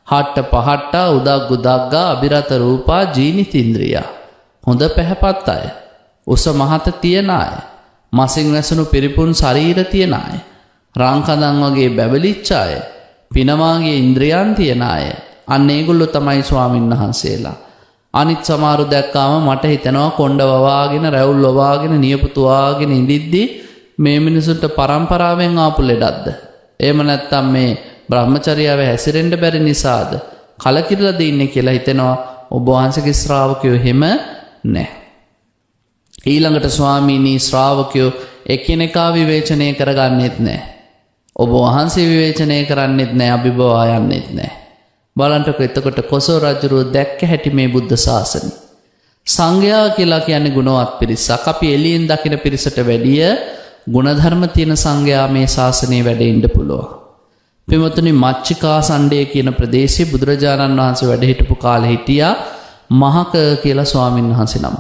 හට්ට පහට්ටා උදග්ගු දග්ගා අබිරත රූපා ජීනිතින්ද්‍රියා. හොඳ පැහැපත් අය, උස මහත තියන අය, මසින් වැසුණු පිරිපුන් ශරීර තියන අය, රං කඳන් වගේ බැබලිච්ච අය, පිනවාගේ ඉන්ද්‍රියන් තියන අය. අන්න ඒගොල්ලෝ තමයි ස්වාමීන් වහන්සේලා. අනිත් සමහරු දැක්කාම මට හිතෙනවා කොණ්ඩ වවාගෙන රැවුල් වවාගෙන නියපොතු වාගෙන ඉඳිද්දි මේ මිනිසුන්ට පරම්පරාවෙන් ආපු ලෙඩක්ද? එහෙම නැත්නම් මේ බ්‍රහ්මචර්යාව හැසිරෙන්න බැරි නිසාද කලකිරලාද ඉන්නේ කියලා හිතෙනවා. ඔබ වහන්සේගේ ශ්‍රාවකයෝ එහෙම නෑ. ඊළඟට ස්වාමීනි ශ්‍රාවකයෝ එකිනෙකා විවේචනය කරගන්නෙත් නෑ. ඔබ වහන්සේ විවේචනය කරන්නෙත් නෑ, අභිභවා යන්නෙත් නෑ. බලන්නකො එතකොට කොසල් රජුරුව දැක්ක හැටි මේ බුද්ධ ශාසනය. සංඝයා කියලා කියන්නේ ගුණවත් පිරිසක්. අපි එළියෙන් දකින පිරිසට වැඩිය ගුණධර්ම තියෙන සංඝයා මේ ශාසනයේ වැඩ ඉන්න පුළුවන්. පින්වතුනි, මච්චිකා සණ්ඩය කියන ප්‍රදේශයේ බුදුරජාණන් වහන්සේ වැඩ හිටපු කාලේ හිටියා මහක කියලා ස්වාමීන් වහන්සේ නම.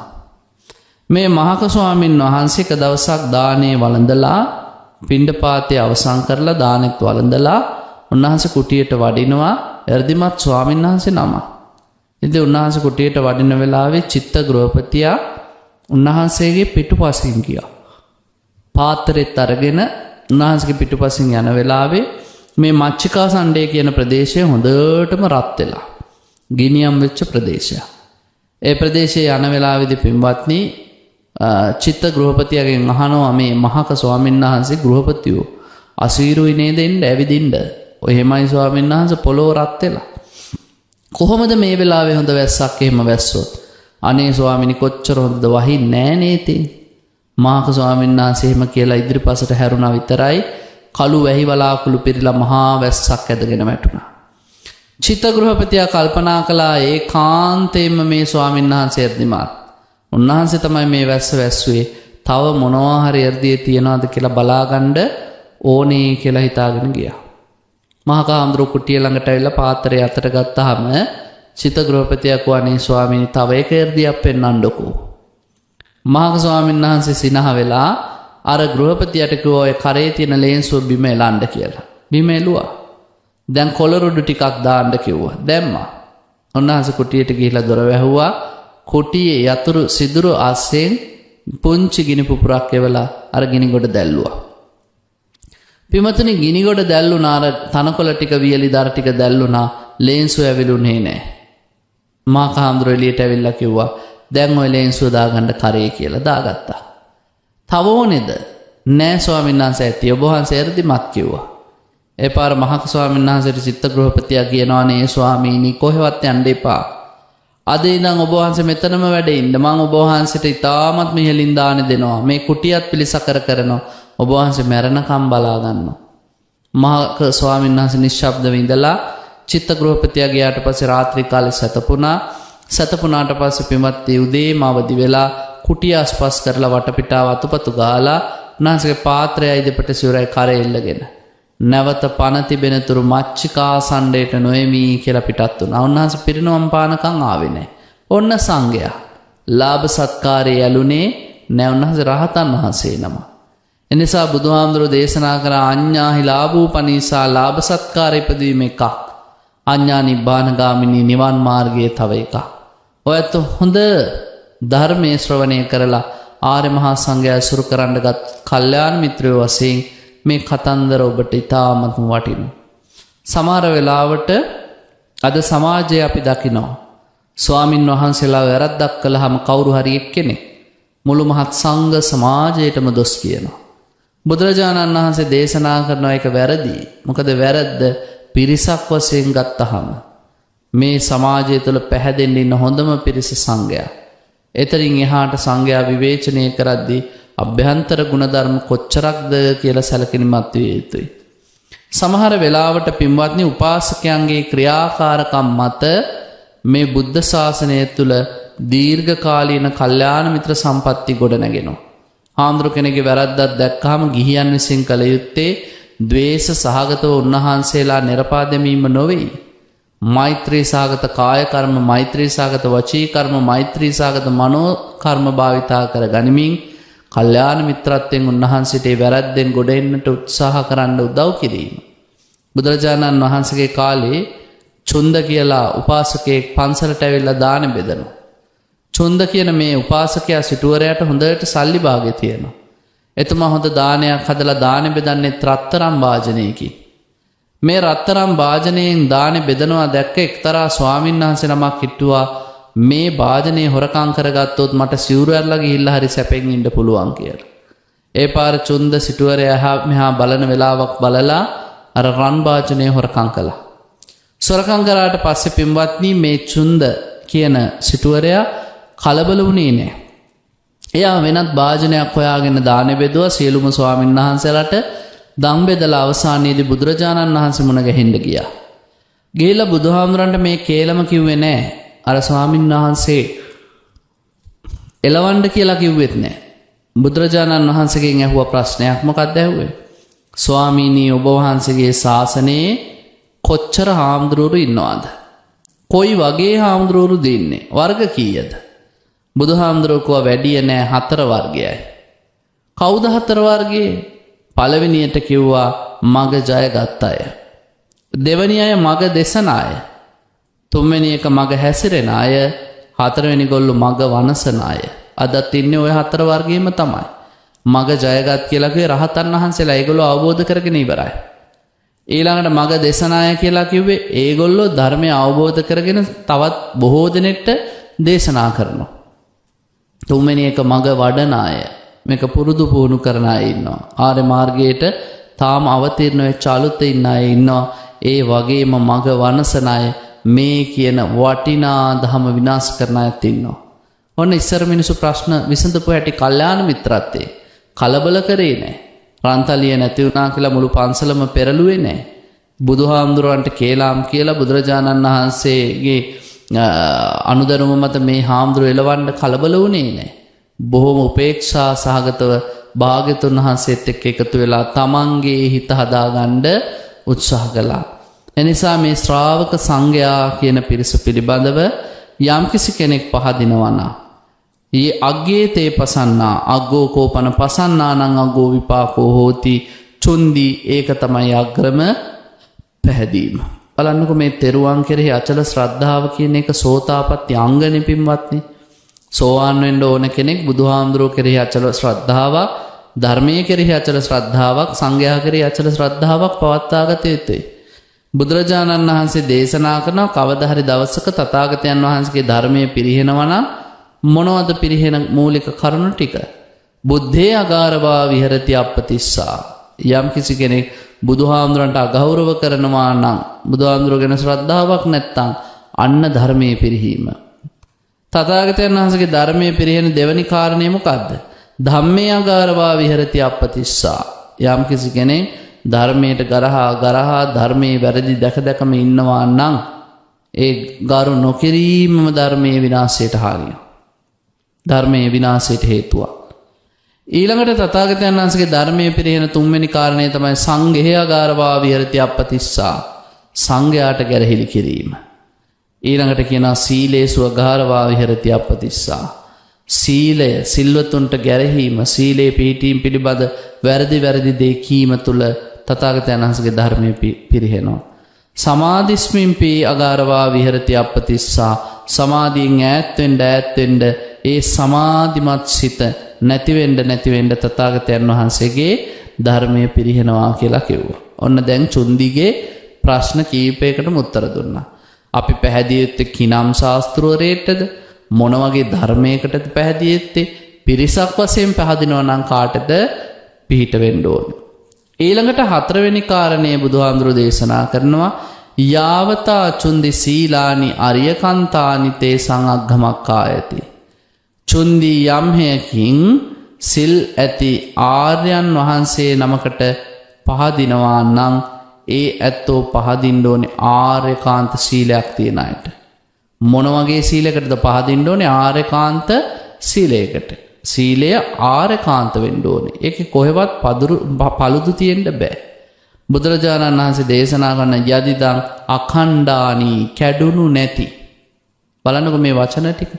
මේ මහක ස්වාමීන් වහන්සේ එක දවසක් දානේ වළඳලා පිණ්ඩපාතය අවසන් කරලා දානෙත් වළඳලා උන්වහන්සේ කුටියට වඩිනවා එර්දිමත් ස්වාමීන් වහන්සේ නම. ඉතින් උන්වහන්සේ කුටියට වඩින වෙලාවේ චිත්ත ගෘහපතියා උන්වහන්සේගේ පිටුපසින් ගියා. පාත්‍රෙත් අරගෙන උන්වහන්සේගේ පිටුපසින් යන වෙලාවේ මේ මච්චිකා සණ්ඩේ කියන ප්‍රදේශය හොඳටම රත් වෙලා ගිනියම් වෙච්ච ප්‍රදේශයක්. ඒ ප්‍රදේශයේ යන වෙලාවේදී පින්වත්නි චිත්ත ගෘහපතියාගෙන් අහනවා මේ මහක ස්වාමීන් වහන්සේ ගෘහපතියෝ අසීරුයි නේද එන්න ඇවිදින්න. ඔහෙමයි ස්වාමීන් වහන්සේ පොළොව රත් වෙලා. කොහොමද මේ වෙලාවේ හොඳ වැස්සක් එහෙම වැස්සොත්? අනේ ස්වාමිනී කොච්චර හොඳද වහින්නේ නෑ නේ ඉතින්. මහක ස්වාමීන් වහන්සේ එහෙම කියලා ඉදිරිපසට හැරුණා විතරයි කළු වැහි වලාකුළු පිරিলা මහා වැස්සක් ඇදගෙන වැටුණා. චිත්ත ගෘහපතියා කල්පනා කළා ඒකාන්තයෙන්ම මේ ස්වාමීන් වහන්සේ එර්දිමත්. උන්වහන්සේ තමයි මේ වැස්ස වැස්සුවේ. තව මොනවා හරි එර්දියේ තියනවාද කියලා බලාගන්න ඕනේ කියලා හිතාගෙන ගියා. මහා කුටිය ළඟට ඇවිල්ලා පාත්‍රය අතට ගත්තාම චිත්ත ගෘහපතියා කිව්වා අනේ ස්වාමීනි තව එක එර්දියක් පෙන්වන්නකෝ. මහා ස්වාමීන් වහන්සේ සිනහ වෙලා අර ගෘහපතියට කිව්වා ඔය කරේ තියෙන ලේන්සුව බිම එලන්න කියලා. බිම එළුවා. දැන් කොළ රොඩු ටිකක් දාන්න කිව්වා. දැම්මා. උන්වහන්සේ කුටියට ගිහිලා දොර වැහුවා. කුටියේ යතුරු සිදුරු අස්සෙන් පුංචි ගිනි පුපුරක් එවලා අර ගිනි ගොඩ දැල්ලුවා. පිමතුනි ගිනි ගොඩ දැල්ලුණා, අර තනකොළ ටික වියලි දර ටික දැල්ලුණා, ලේන්සුව ඇවිලුනේ නෑ. මහක හාමුදුරුවෝ එළියට ඇවිල්ලා කිව්වා දැන් ඔය ලේන්සුව දාගන්න කරේ කියලා. දාගත්තා. තව ඕනේද? නෑ ස්වාමීන් වහන්සේ ඇති. ඔබ වහන්සේ එරදිමත් කිව්වා. ඒ පාර මහක ස්වාමීන් වහන්සේට චිත්තගෘහපතියා කියනවා නේ ස්වාමීනි කොහෙවත් යන්න එපා. අද ඉඳන් ඔබ වහන්සේ මෙතනම වැඩ ඉන්න. මං ඔබ වහන්සේට ඉතාමත් ඉහළින් දාන දෙනවා. මේ කුටියත් පිළිසකර කරනවා. ඔබ වහන්සේ මැරෙනකම් බලා ගන්නවා. මහක ස්වාමීන් වහන්සේ නිශ්ශබ්දව ඉඳලා චිත්තගෘහපතියා ගියාට පස්සේ රාත්‍රී කාලේ සැතපුණා. සැතපුණාට පස්සේ පින්වත් උදේම අවදි වෙලා කුටිය අස්පස් කරලා වටපිටාව අතුපතු ගාලා උන්වහන්සේගේ පාත්‍රයයි දෙපට සිවුරයි කරේ එල්ලගෙන නැවත පණ තිබෙන තුරු මච්චිකා සණ්ඩේට නොෙමි කියලා පිටත් වුණා. උන්වහන්සේ පිරිනවම් පානකම් ආවේ නැහැ. ඔන්න සංඝයා ලාභ සත්කාරයේ ඇලුනේ නෑ. උන්වහන්සේ රහතන් වහන්සේ නම. එනිසා බුදුහාමුදුරුවෝ දේශනා කර අඤ්ඤාහි ලාභූපනීසා ලාභ සත්කාර ඉපදවීම එකක්. අඤ්ඤා නිබ්බානගාමිනී නිවන් මාර්ගයේ තව එකක්. ඔයත් හොඳ ධර්මයේ ශ්‍රවණය කරලා ආර්ය මහා සංඝයා ඇසුරු කරන්න ගත් කල්යාණ මිත්‍රයෝ වශයෙන් මේ කතන්දර ඔබට ඉතාමත්ම වටිනවා. සමහර වෙලාවට අද සමාජයේ අපි දකිනවා ස්වාමින් වහන්සේලා වැරද්දක් කළාම කවුරු හරි එක්කෙනෙක් මුළු මහත් සංඝ සමාජයටම දොස් කියනවා. බුදුරජාණන් වහන්සේ දේශනා කරන එක වැරදි. මොකද වැරද්ද පිරිසක් වශයෙන් ගත්තහම මේ සමාජය තුළ පැහැදෙන්න ඉන්න හොඳම පිරිස සංඝයා. එතනින් එහාට සංඝයා විවේචනය කරද්දී අභ්‍යන්තර ගුණධර්ම කොච්චරක්ද කියලා සැලකිලිමත් විය යුතුයි. සමහර වෙලාවට පින්වත්නි උපාසකයන්ගේ ක්‍රියාකාරකම් මත මේ බුද්ධ ශාසනය තුළ දීර්ඝකාලීන කල්යාණ මිත්‍ර සම්පatti ගොඩනැගෙනවා. හාමුදුරු කෙනෙක්ගේ වැරද්දක් දැක්කහම ගිහියන් විසින් කළ යුත්තේ ද්වේෂ සහගතව උන්වහන්සේලා නිරපා දැමීම නොවේ. මෛත්‍රී සහගත කාය කර්ම, මෛත්‍රී සහගත වචී කර්ම, මෛත්‍රී සහගත මනෝ කර්ම භාවිතා කර ගනිමින් කල්යාණ මිත්‍රත්වයෙන් උන්වහන්සේට ඒ වැරද්දෙන් ගොඩ එන්නට උත්සාහ කරන්න උදව් කිරීම. බුදුරජාණන් වහන්සේගේ කාලේ චුන්ද කියලා උපාසකයෙක් පන්සලට ඇවිල්ලා දාන බෙදනවා. චුන්ද කියන මේ උපාසකයා සිටුවරයාට හොඳට සල්ලි භාගෙ තියෙනවා. එතුමා හොඳ දානයක් හදලා දාන බෙදන්නේ රත්තරන් වාජනයකින්. මේ රත්තරන් වාජනයෙන් දාන බෙදනවා දැක්ක එක්තරා ස්වාමීන් වහන්සේ නමක් හිටුවා මේ වාජනය හොරකම් කරගත්තොත් මට සිවුරු ඇරලා ගිහිල්ලා හරි සැපෙන් ඉන්න පුළුවන් කියලා. ඒ පාර චුන්ද සිටුවරයා එහා මෙහා බලන වෙලාවක් බලලා අර රන් වාජනය හොරකම් කළා. සොරකම් කරාට පස්සේ පින්වත්නි මේ චුන්ද කියන සිටුවරයා කලබල වුණේ නෑ. එයා වෙනත් භාජනයක් හොයාගෙන දානෙ බෙදුවා සියලුම ස්වාමීන් වහන්සේලාට. දන් බෙදලා අවසානයේදී බුදුරජාණන් වහන්සේ මුණ ගැහෙන්න ගියා. ගිහිල්ලා බුදුහාමුදුරන්ට මේ කේලම කිව්වේ නෑ. අර ස්වාමීන් වහන්සේ එලවන්න කියලා කිව්වෙත් නෑ. බුදුරජාණන් වහන්සේගෙන් ඇහුවා ප්‍රශ්නයක්. මොකක්ද ඇහුවේ? ස්වාමීනි ඔබ වහන්සේගේ ශාසනයේ කොච්චර හාමුදුරුවරු ඉන්නවද? කොයි වගේ හාමුදුරුවරු ඉන්නේ? වර්ග කීයද? බුදුහාමුදුරුවෝ කිව්වා වැඩිය නෑ 4 වර්ගයයි. කවුද 4 වර්ගයේ? පළවෙනියට කිව්වා මග ජයගත් අය. දෙවෙනි අය මග දෙසන අය. තුන්වෙනි එක මග හැසිරෙන අය. හතරවෙනි ගොල්ලෝ මග වනසන අය. අදත් ඉන්නේ ඔය 4 වර්ගයේම තමයි. මග ජයගත් කියලා කිව්වේ රහතන් වහන්සේලා. ඒගොල්ලෝ අවබෝධ කරගෙන ඉවරයි. ඊළඟට මග දෙසන අය කියලා කිව්වේ ඒගොල්ලෝ ධර්මය අවබෝධ කරගෙන තවත් බොහෝ දෙනෙක්ට දේශනා කරනවා. තුන්වෙනි එක මග වඩන අය. මේක පුරුදු පුහුණු කරන අය ඉන්නවා. ආර්ය මාර්ගයට තාම අවතීර්ණ වෙච්ච අලුත ඉන්න අය ඉන්නවා. ඒ වගේම මග වනසන අය මේ කියන වටිනා ධම විනාශ කරන අයත් ඉන්නවා. ඔන්න ඉස්සර මිනිස්සු ප්‍රශ්න විසඳපු හැටි කල්යාණ මිත්‍රත්වයේ කලබල කරේ නෑ. රන්තලිය නැති වුණා කියලා මුළු පන්සලම පෙරළුවේ නෑ. බුදුහාමුදුරුවන්ට කේලාම් කියලා බුදුරජාණන් වහන්සේගේ අනුදැනුම මත මේ හාමුදුරුවෝ එලවන්න කලබල වුණේ නෑ. බොහොම උපේක්ෂා සහගතව භාග්‍යතුන් වහන්සේත් එක්ක එකතු වෙලා තමන්ගේ හිත හදාගන්න උත්සාහ කළා. එනිසා මේ ශ්‍රාවක සංඝයා කියන පිරිස පිළිබඳව යම්කිසි කෙනෙක් පහදිනවා නම් යේ අග්ගේ තේ පසන්නා අග්ගෝ කෝපන පසන්නා නම් අග්ගෝ විපාකෝ හෝති චුන්දි, ඒක තමයි අග්‍රම පැහැදීම. බලන්නකො මේ තෙරුවන් කෙරෙහි අචල ශ්‍රද්ධාව කියන එක සෝතාපට්ටි අංගනේ පින්වත්නි. සෝවාන් වෙන්න ඕන කෙනෙක් බුදුහාමුදුරුවෝ කෙරෙහි අචල ශ්‍රද්ධාවක්, ධර්මයේ කෙරෙහි අචල ශ්‍රද්ධාවක්, සංඝයා කෙරෙහි අචල ශ්‍රද්ධාවක් පවත්වා ගත යුතුයි. බුදුරජාණන් වහන්සේ දේශනා කරනවා කවදා හරි දවසක තථාගතයන් වහන්සේගේ ධර්මයේ පිරිහෙනවා නම් මොනවද පිරිහෙන මූලික කරුණු ටික? බුද්ධේ අගාරවා විහෙරති අප්පතිස්සා. යම් කිසි කෙනෙක් බුදුහාමුදුරන්ට අගෞරව කරනවා නම්, බුදුහාමුදුර ගැන ශ්‍රද්ධාවක් නැත්තම් අන්න ධර්මයේ පිරිහීම. තථාගතයන් වහන්සේගේ ධර්මයේ පිරිහෙන දෙවනි කාරණය මොකද්ද? ධම්මේ අගාරවා විහෙරති අප්පතිස්සා. යම් කිසි කෙනෙක් ධර්මයට ගරහා ගරහා ධර්මයේ වැරදි දැක දැකම ඉන්නවා නම් ඒ ගරු නොකිරීමම ධර්මයේ විනාශයට හානිය. ධර්මයේ විනාශයට හේතුවක්. ඊළඟට තථාගතයන් වහන්සේගේ ධර්මයේ පිරිහෙන තුන්වෙනි කාරණය තමයි සංඝේ අගාරවා විහෙරති අප්පතිස්සා. සංඝයාට ගැරහිලි කිරීම. ඊළඟට කියනවා සීලේසු අගාරවා විහෙරති අප්පතිස්සා. සීලය, සිල්වතුන්ට ගැරහීම, සීලේ පිහිටීම පිළිබඳ වැරදි වැරදි දේ කීම තුළ තථාගතයන් වහන්සේගේ ධර්මයේ පිරිහෙනවා. සමාධිස්මින්පි අගාරවා විහෙරති අප්පතිස්සා. සමාධියෙන් ඈත් වෙන්න ඈත් වෙන්න ඒ සමාධිමත් සිත නැති වෙන්න නැති වෙන්න තථාගතයන් වහන්සේගේ ධර්මයේ පිරිහෙනවා කියලා කිව්වා. ඔන්න දැන් චුන්දිගේ ප්‍රශ්න කීපයකටම උත්තර දුන්නා. අපි පැහැදිය යුත්තේ කිනම් ශාස්ත්‍රවරයෙක්ටද, මොන වගේ ධර්මයකටද පැහැදිය යුත්තේ, පිරිසක් වශයෙන් පහදිනවා නම් කාටද පිහිට වෙන්න ඕනේ. ඊළඟට හතරවෙනි කාරණය බුදුහාමුදුරුවෝ දේශනා කරනවා යාවතා චුන්දි සීලානි අරියකන්තානි තේසං අග්ගමක්කායති. චුන්දි යම් හේකින් සිල් ඇති ආර්යයන් වහන්සේ නමකට පහදිනවා නම් ඒ ඇත්තෝ පහදින්න ඕනේ ආර්යකාන්ත සීලයක් තියෙන අයට. මොන වගේ සීලයකටද පහදින්න ඕනේ? ආර්යකාන්ත සීලයකට. සීලය ආර්යකාන්ත වෙන්න ඕනේ. ඒකේ කොහෙවත් පළුදු තියෙන්න බෑ. බුදුරජාණන් වහන්සේ දේශනා කරන යදිදං අඛණ්ඩානි කැඩුණු නැති. බලන්නකො මේ වචන ටික.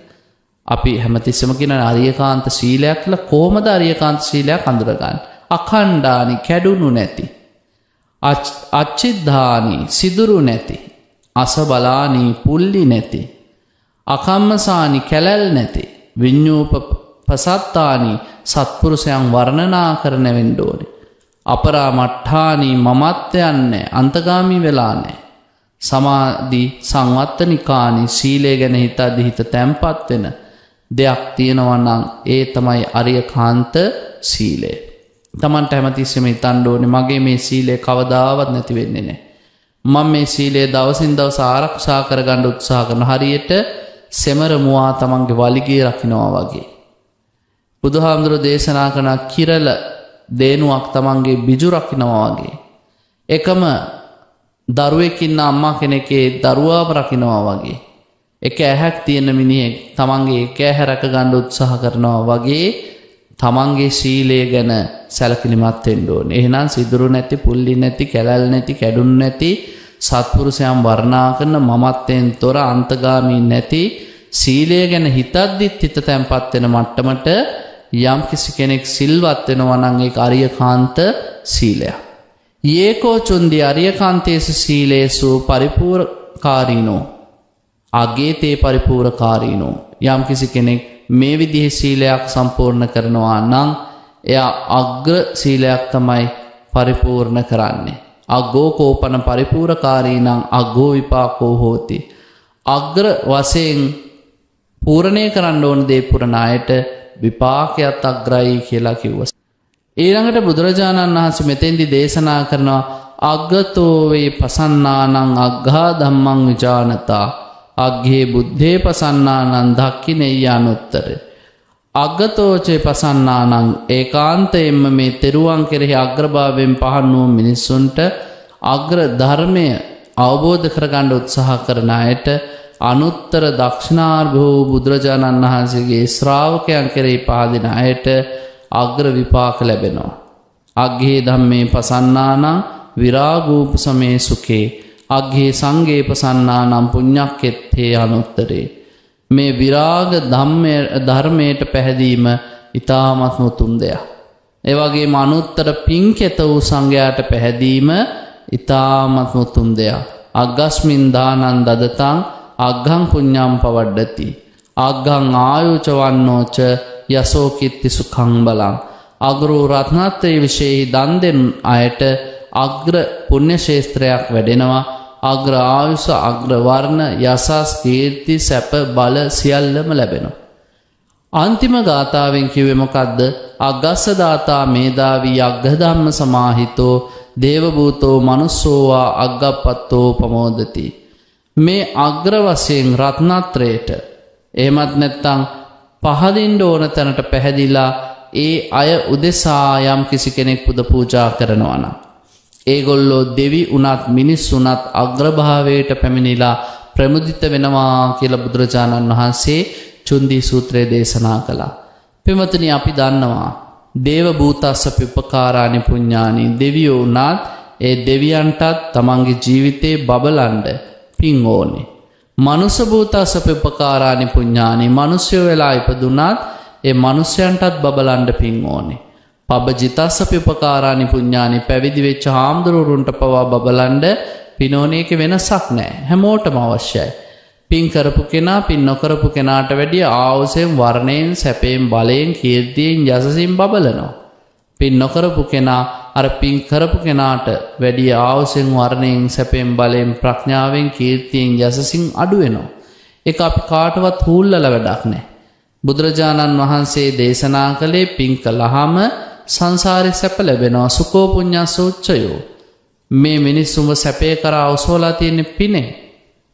අපි හැමතිස්සෙම කියන ආර්යකාන්ත සීලයක් කියලා කොහොමද ආර්යකාන්ත සීලයක් අඳුරගන්නේ? අඛණ්ඩානි කැඩුණු නැති. අච්චිද්ධානි සිදුරු නැති. අසබලානි පුල්ලි නැති. අකම්මසානි කැලැල් නැති. විඤ්ඤූප පසත්තානි සත්පුරුෂයන් වර්ණනා කරන වෙන්න ඕනේ. අපරාමට්ඨානි මමත්වයන් නැහැ, අන්තගාමී වෙලා නැහැ. සමාධි සංවත්තනිකානි සීලය ගැන හිතද්දි හිත තැම්පත් වෙන දෙයක් තියෙනවා නම් ඒ තමයි අරියකාන්ත සීලය. තමන්ට හැමතිස්සෙම හිතන්න ඕනේ මගේ මේ සීලය කවදාවත් නැති වෙන්නේ නැහැ. මම මේ සීලය දවසින් දවස ආරක්ෂා කරගන්න උත්සාහ කරන හරියට සෙමර මුවා තමන්ගේ වලිගය රකින්නවා වගේ. බුදුහාමුදුරුවෝ දේශනා කරන කිරල දේනුවක් තමන්ගේ බිජු රකින්නවා වගේ. එකම දරුවෙක් ඉන්න අම්මා කෙනෙක්ගේ දරුවාව රකින්නවා වගේ. එක ඇහැක් තියෙන මිනිහෙක් තමන්ගේ එක ඇහැ රැක ගන්න උත්සාහ කරනවා වගේ තමන්ගේ සීලය ගැන සැලකිලිමත් වෙන්න ඕනේ. එහෙනම් සිදුරු නැති, පුල්ලි නැති, කැලැල් නැති, කැඩුන් නැති, සත්පුරුෂයන් වර්ණනා කරන මමත්වයෙන් තොර අන්තගාමී නැති සීලය ගැන හිතද්දිත් හිත තැම්පත් වෙන මට්ටමට යම් කිසි කෙනෙක් සිල්වත් වෙනවා නම් ඒක අරියකාන්ත සීලයක්. යේකෝ චුන්දි අරියකාන්තේසු සීලේසු පරිපූර්ණකාරීනෝ අගේතේ පරිපූර්ණකාරීනෝ. යම් කිසි කෙනෙක් මේ විදිහේ සීලයක් සම්පූර්ණ කරනවා නම් එයා අග්‍ර සීලයක් තමයි පරිපූර්ණ කරන්නේ. අග්ගෝ කෝපන පරිපූර්ණකාරී නම් අග්ගෝ විපාකෝ හෝති. අග්‍ර වශයෙන් පූර්ණේ කරන්න ඕන දේ පුරණ අයට විපාකයක් අග්‍රයි කියලා කිව්වා. ඊළඟට බුදුරජාණන් වහන්සේ මෙතෙන්දි දේශනා කරනවා අග්ගතෝ වේ පසන්නානං අග්ඝා ධම්මං විජානතා අග්ඝේ බුද්ධේ පසන්නානං දක්ඛිනෙය්‍යානුත්තර. අග්ගතෝචේ පසන්නානං ඒකාන්තයෙන්ම මේ තෙරුවන් කෙරෙහි අග්‍රභාවයෙන් පහන් වූ මිනිස්සුන්ට අග්‍ර ධර්මය අවබෝධ කරගන්න උත්සාහ කරන අයට අනුත්තර දක්ෂිනාර්භ වූ බුදුරජාණන් වහන්සේගේ ශ්‍රාවකයන් කෙරෙහි පහදින අයට අග්‍ර විපාක ලැබෙනවා. අග්ඝේ ධම්මේ පසන්නානං විරාගූපසමේ සුඛේ අග්ඝේ සංඝේ පසන්නානං පුඤ්ඤක්කෙත්තේ අනුත්තරේ. මේ විරාග ධර්මයට පැහැදීම ඉතාමත්ම උතුම් දෙයක්. ඒ වගේම අනුත්තර පින්කෙත වූ සංඝයාට පැහැදීම ඉතාමත්ම උතුම් දෙයක්. අග්ගස්මින් දානං දදතං අග්ගං පුඤ්ඤං පවඩ්ඩති. අග්ගං ආයුච වන්නෝච යසෝ කිත්ති සුඛං බලං. අග්‍රෝ රත්නත්‍රයේ විශේෂයි දන් දෙන අයට අග්‍ර පුණ්‍ය ශේස්ත්‍රයක් වැඩෙනවා. අග්‍ර ආයුෂ, අග්‍ර වර්ණ, යසස්, කීර්ති, සැප, බල සියල්ලම ලැබෙනවා. අන්තිම ගාථාවෙන් කිව්වේ මොකද්ද? අග්ගස්ස දාතා මේධාවී අග්ග ධම්ම සමාහිතෝ දේවභූතෝ මනුස්සෝ වා අග්ගප්පත්තෝ පමෝදති. මේ අග්‍ර වශයෙන් රත්නත්‍රයට එහෙමත් නැත්නම් පහදින්න ඕන තැනට පැහැදිලා ඒ අය උදෙසා යම් කිසි කෙනෙක් පුද පූජා කරනවා නම් ඒගොල්ලෝ දෙවි වුණත් මිනිස් වුණත් අග්‍රභාවයට පැමිණිලා ප්‍රමුදිත වෙනවා කියලා බුදුරජාණන් වහන්සේ චුන්දී සූත්‍රයේ දේශනා කළා. පින්වතුනි, අපි දන්නවා දේව භූතස්ස පිපකාරානි පුඤ්ඤානි, දෙවියෝ වුණත් ඒ දෙවියන්ටත් තමන්ගේ ජීවිතේ බබලන්ඩ පින් ඕනේ. මනුස්ස භූතස්ස පිපකාරානි පුඤ්ඤානි, මිනිස්යෝ වෙලා ඉපදුනත් ඒ මිනිස්යන්ටත් බබලන්ඩ පින් ඕනේ. පබජිතස්ස පිපකාරානි පුඤ්ඤානි, පැවිදි වෙච්ච හාමුදුරුවරුන්ට පවා බබලන්ඩ පින ඕනේ. ඒකේ වෙනසක් නෑ, හැමෝටම අවශ්‍යයි. පින් කරපු කෙනා පින් නොකරපු කෙනාට වැඩිය ආවසයෙන්, වර්ණයෙන්, සැපයෙන්, බලයෙන්, කීර්තියෙන්, යසසින් බබලනවා. පින් නොකරපු කෙනා අර පින් කරපු කෙනාට වැඩිය ආවසයෙන්, වර්ණයෙන්, සැපයෙන්, බලයෙන්, ප්‍රඥාවෙන්, කීර්තියෙන්, යසසින් අඩු වෙනවා. ඒක අපි කාටවත් හූල්ලලා වැඩක් නෑ. බුදුරජාණන් වහන්සේ දේශනා කළේ පින් කළාම සංසාරේ සැප ලැබෙනවා. සුඛෝ පුඤ්ඤස්සෝච්චයෝ. මේ මිනිස්සුන්ව සැපේ කරා ඔසවලා තියෙන පිනේ.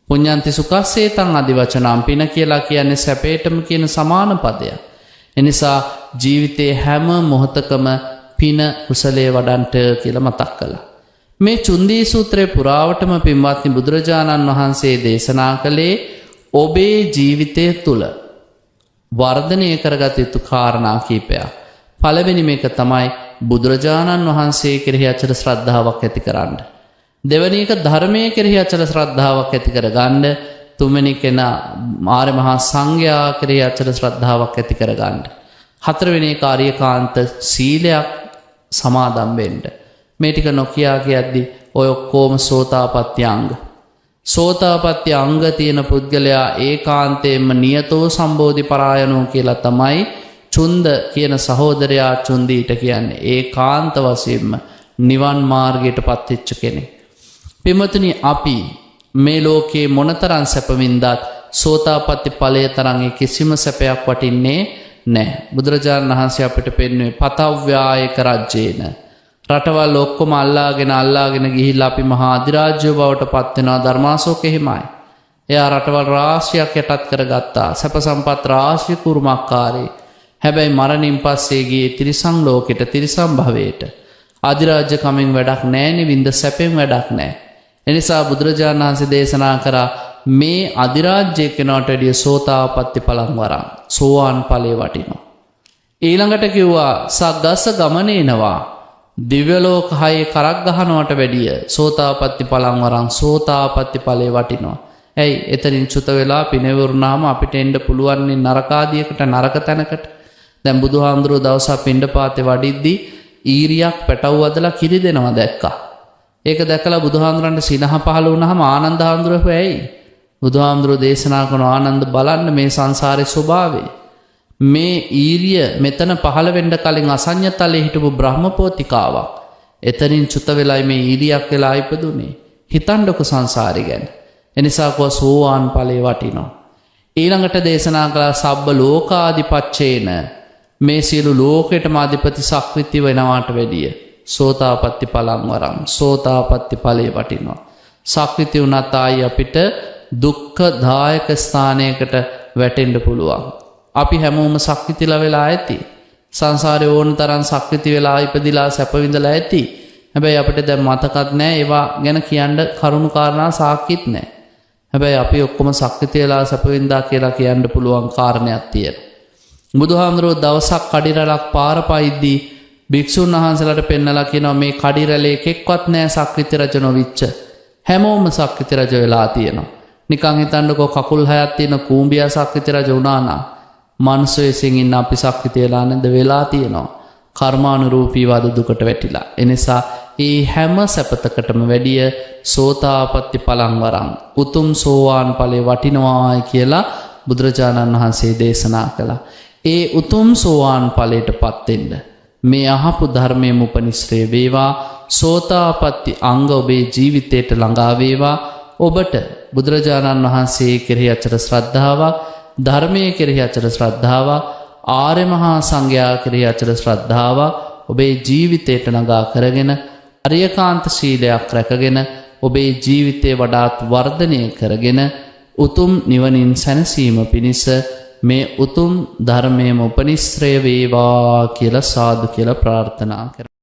පුඤ්ඤන්ති සුඛස්සේතං අදිවචනං, පින කියලා කියන්නේ සැපේටම කියන සමාන පදයක්. එනිසා ජීවිතේ හැම මොහොතකම පින කුසලයේ වඩන්ට කියලා මතක් කළා. මේ චුන්දී සූත්‍රයේ පුරාවටම පින්වත්නි බුදුරජාණන් වහන්සේ දේශනා කළේ ඔබේ ජීවිතය තුළ වර්ධනය කරගත යුතු කාරණා කීපයක්. පළවෙනි මේක තමයි බුදුරජාණන් වහන්සේ කෙරෙහි අචල ශ්‍රද්ධාවක් ඇති කරන්න. දෙවැනි එක ධර්මයේ කෙරෙහි අචල ශ්‍රද්ධාවක් ඇති කරගන්න. තුන්වෙනි කෙනා ආර්ය මහා සංඝයා කෙරෙහි අචල ශ්‍රද්ධාවක් ඇති කරගන්න. හතරවෙනි එක ආර්යකාන්ත සීලයක් සමාදන් වෙන්න. මේ ටික නොකියා කියද්දි ඔය ඔක්කොම සෝතාපට්ටි අංග. සෝතාපට්ටි අංග තියෙන පුද්ගලයා ඒකාන්තයෙන්ම නියතෝ සම්බෝධි පරායනෝ කියලා තමයි චුන්ද කියන සහෝදරයා චුන්දීට කියන්නේ. ඒකාන්ත වශයෙන්ම නිවන් මාර්ගයට පත්වෙච්ච කෙනෙක්. පින්වතුනි, අපි මේ ලෝකේ මොනතරම් සැප වින්දත් සෝතාපට්ටි ඵලය තරම් කිසිම සැපයක් වටින්නේ නැහැ. බුදුරජාණන් වහන්සේ අපිට පෙන්වුවේ පතව්‍යායක රජ්‍යේන. රටවල් ඔක්කොම අල්ලාගෙන අල්ලාගෙන ගිහිල්ලා අපි මහා අධිරාජ්‍ය බවට පත් වෙනවා. ධර්මාශෝක එහෙමයි. එයා රටවල් රාශියක් යටත් කරගත්තා. සැප සම්පත් රාශිය කුරුමක්කාරේ. හැබැයි මරණින් පස්සේ ගියේ තිරිසන් ලෝකෙට, තිරිසන් භවයට. අධිරාජ්‍ය කමින් වැඩක් නෑනේ, වින්ද සැපෙන් වැඩක් නෑ. එනිසා බුදුරජාණන් වහන්සේ දේශනා කරා මේ අධිරාජ්‍ය කෙනාට වැඩිය සෝතාපට්ටි ඵලං වරං, සෝවාන් ඵලයේ වටිනවා. ඊළඟට කිව්වා සග්ගස්ස ගමනේනවා, දිව්‍ය ලෝක හයේ කරක් ගහනවට වැඩිය සෝතාපට්ටි ඵලං වරං, සෝතාපට්ටි ඵලයේ වටිනවා. ඇයි? එතනින් චුත වෙලා පිනෙවරුනාම අපිට එන්න පුළුවන් නරකාදියකට, නරක තැනකට. දැන් බුදුහාමුදුරුවෝ දවසක් පිණ්ඩපාතේ වඩිද්දී ඊරියක් පැටව් වදලා කිරි දෙනවා දැක්කා. ඒක දැකලා බුදුහාමුදුරන්ට සිනහ පහළ වුණාම ආනන්ද හාමුදුරුවෝ ඇයි? බුදුහාමුදුරුවෝ දේශනා කරන ආනන්ද බලන්න මේ සංසාරේ ස්වභාවය. මේ ඊරිය මෙතන පහළ වෙන්න කලින් අසඤ්ඤතලයේ හිටපු බ්‍රහ්මපෝතිකාවක්. එතනින් චුත වෙලයි මේ ඊරියක් වෙලා ඉපදුනේ. හිතන්නකො සංසාරේ ගැන. එනිසා කව සෝවාන් ඵලයේ වටිනවා. ඊළඟට දේශනා කළා සබ්බ ලෝකාදිපච්චේන, මේ සියලු ලෝකෙටම අධිපති සක්විති වෙනවාට වැඩිය සෝතාපට්ටි ඵලං වරං, සෝතාපට්ටි ඵලයේ වටිනවා. සක්විති වුණත් ආයි අපිට දුක්ඛදායක ස්ථානයකට වැටෙන්න පුළුවන්. අපි හැමෝම සක්විතිලා වෙලා ඇති. සංසාරේ ඕන තරම් සක්විති වෙලා ඉපදිලා සැප විඳලා ඇති. හැබැයි අපිට දැන් මතකත් නෑ, ඒවා ගැන කියන්න කරුණු කාරණා සාක්කිත් නෑ. හැබැයි අපි ඔක්කොම සක්විති වෙලා සැප විඳා කියලා කියන්න පුළුවන් කාරණයක් තියෙනවා. බුදුහාමුදුරුවෝ දවසක් කඩිරැලක් පාර පයිද්දී භික්ෂුන් වහන්සේලාට පෙන්නලා කියනවා මේ කඩිරැලේ එකෙක්වත් නෑ සක්විති රජ නොවිච්ච. හැමෝම සක්විති රජ වෙලා තියෙනවා. නිකන් හිතන්නකෝ කකුල් හයක් තියෙන කූඹියා සක්විති රජ වුණා නම් මනුස්ස වෙසින් ඉන්න අපි සක්විති වෙලා නැද්ද? වෙලා තියෙනවා. කර්මානුරූපී වද දුකට වැටිලා. එනිසා ඒ හැම සැපතකටම වැඩිය සෝතාපට්ටි ඵලං වරං, උතුම් සෝවාන් ඵලේ වටිනවායි කියලා බුදුරජාණන් වහන්සේ දේශනා කළා. ඒ උතුම් සෝවාන් ඵලයටපත් වෙන්න මේ අහපු ධර්මයේ උපනිශ්‍රේ වේවා. සෝතාපට්ටි අංග ඔබේ ජීවිතයට ළඟා වේවා. ඔබට බුදුරජාණන් වහන්සේ කෙරෙහි අචල ශ්‍රද්ධාවක්, ධර්මයේ කෙරෙහි අචල ශ්‍රද්ධාවක්, ආර්ය මහා සංඝයා කෙරෙහි අචල ශ්‍රද්ධාවක් ඔබේ ජීවිතයට ළඟා කරගෙන අරියකාන්ත ශීලයක් රැකගෙන ඔබේ ජීවිතය වඩාත් වර්ධනය කරගෙන උතුම් නිවනින් සැනසීම පිණිස මේ උතුම් ධර්මයේම උපනිශ්‍රය වේවා කියලා සාදු කියලා ප්‍රාර්ථනා කරනවා.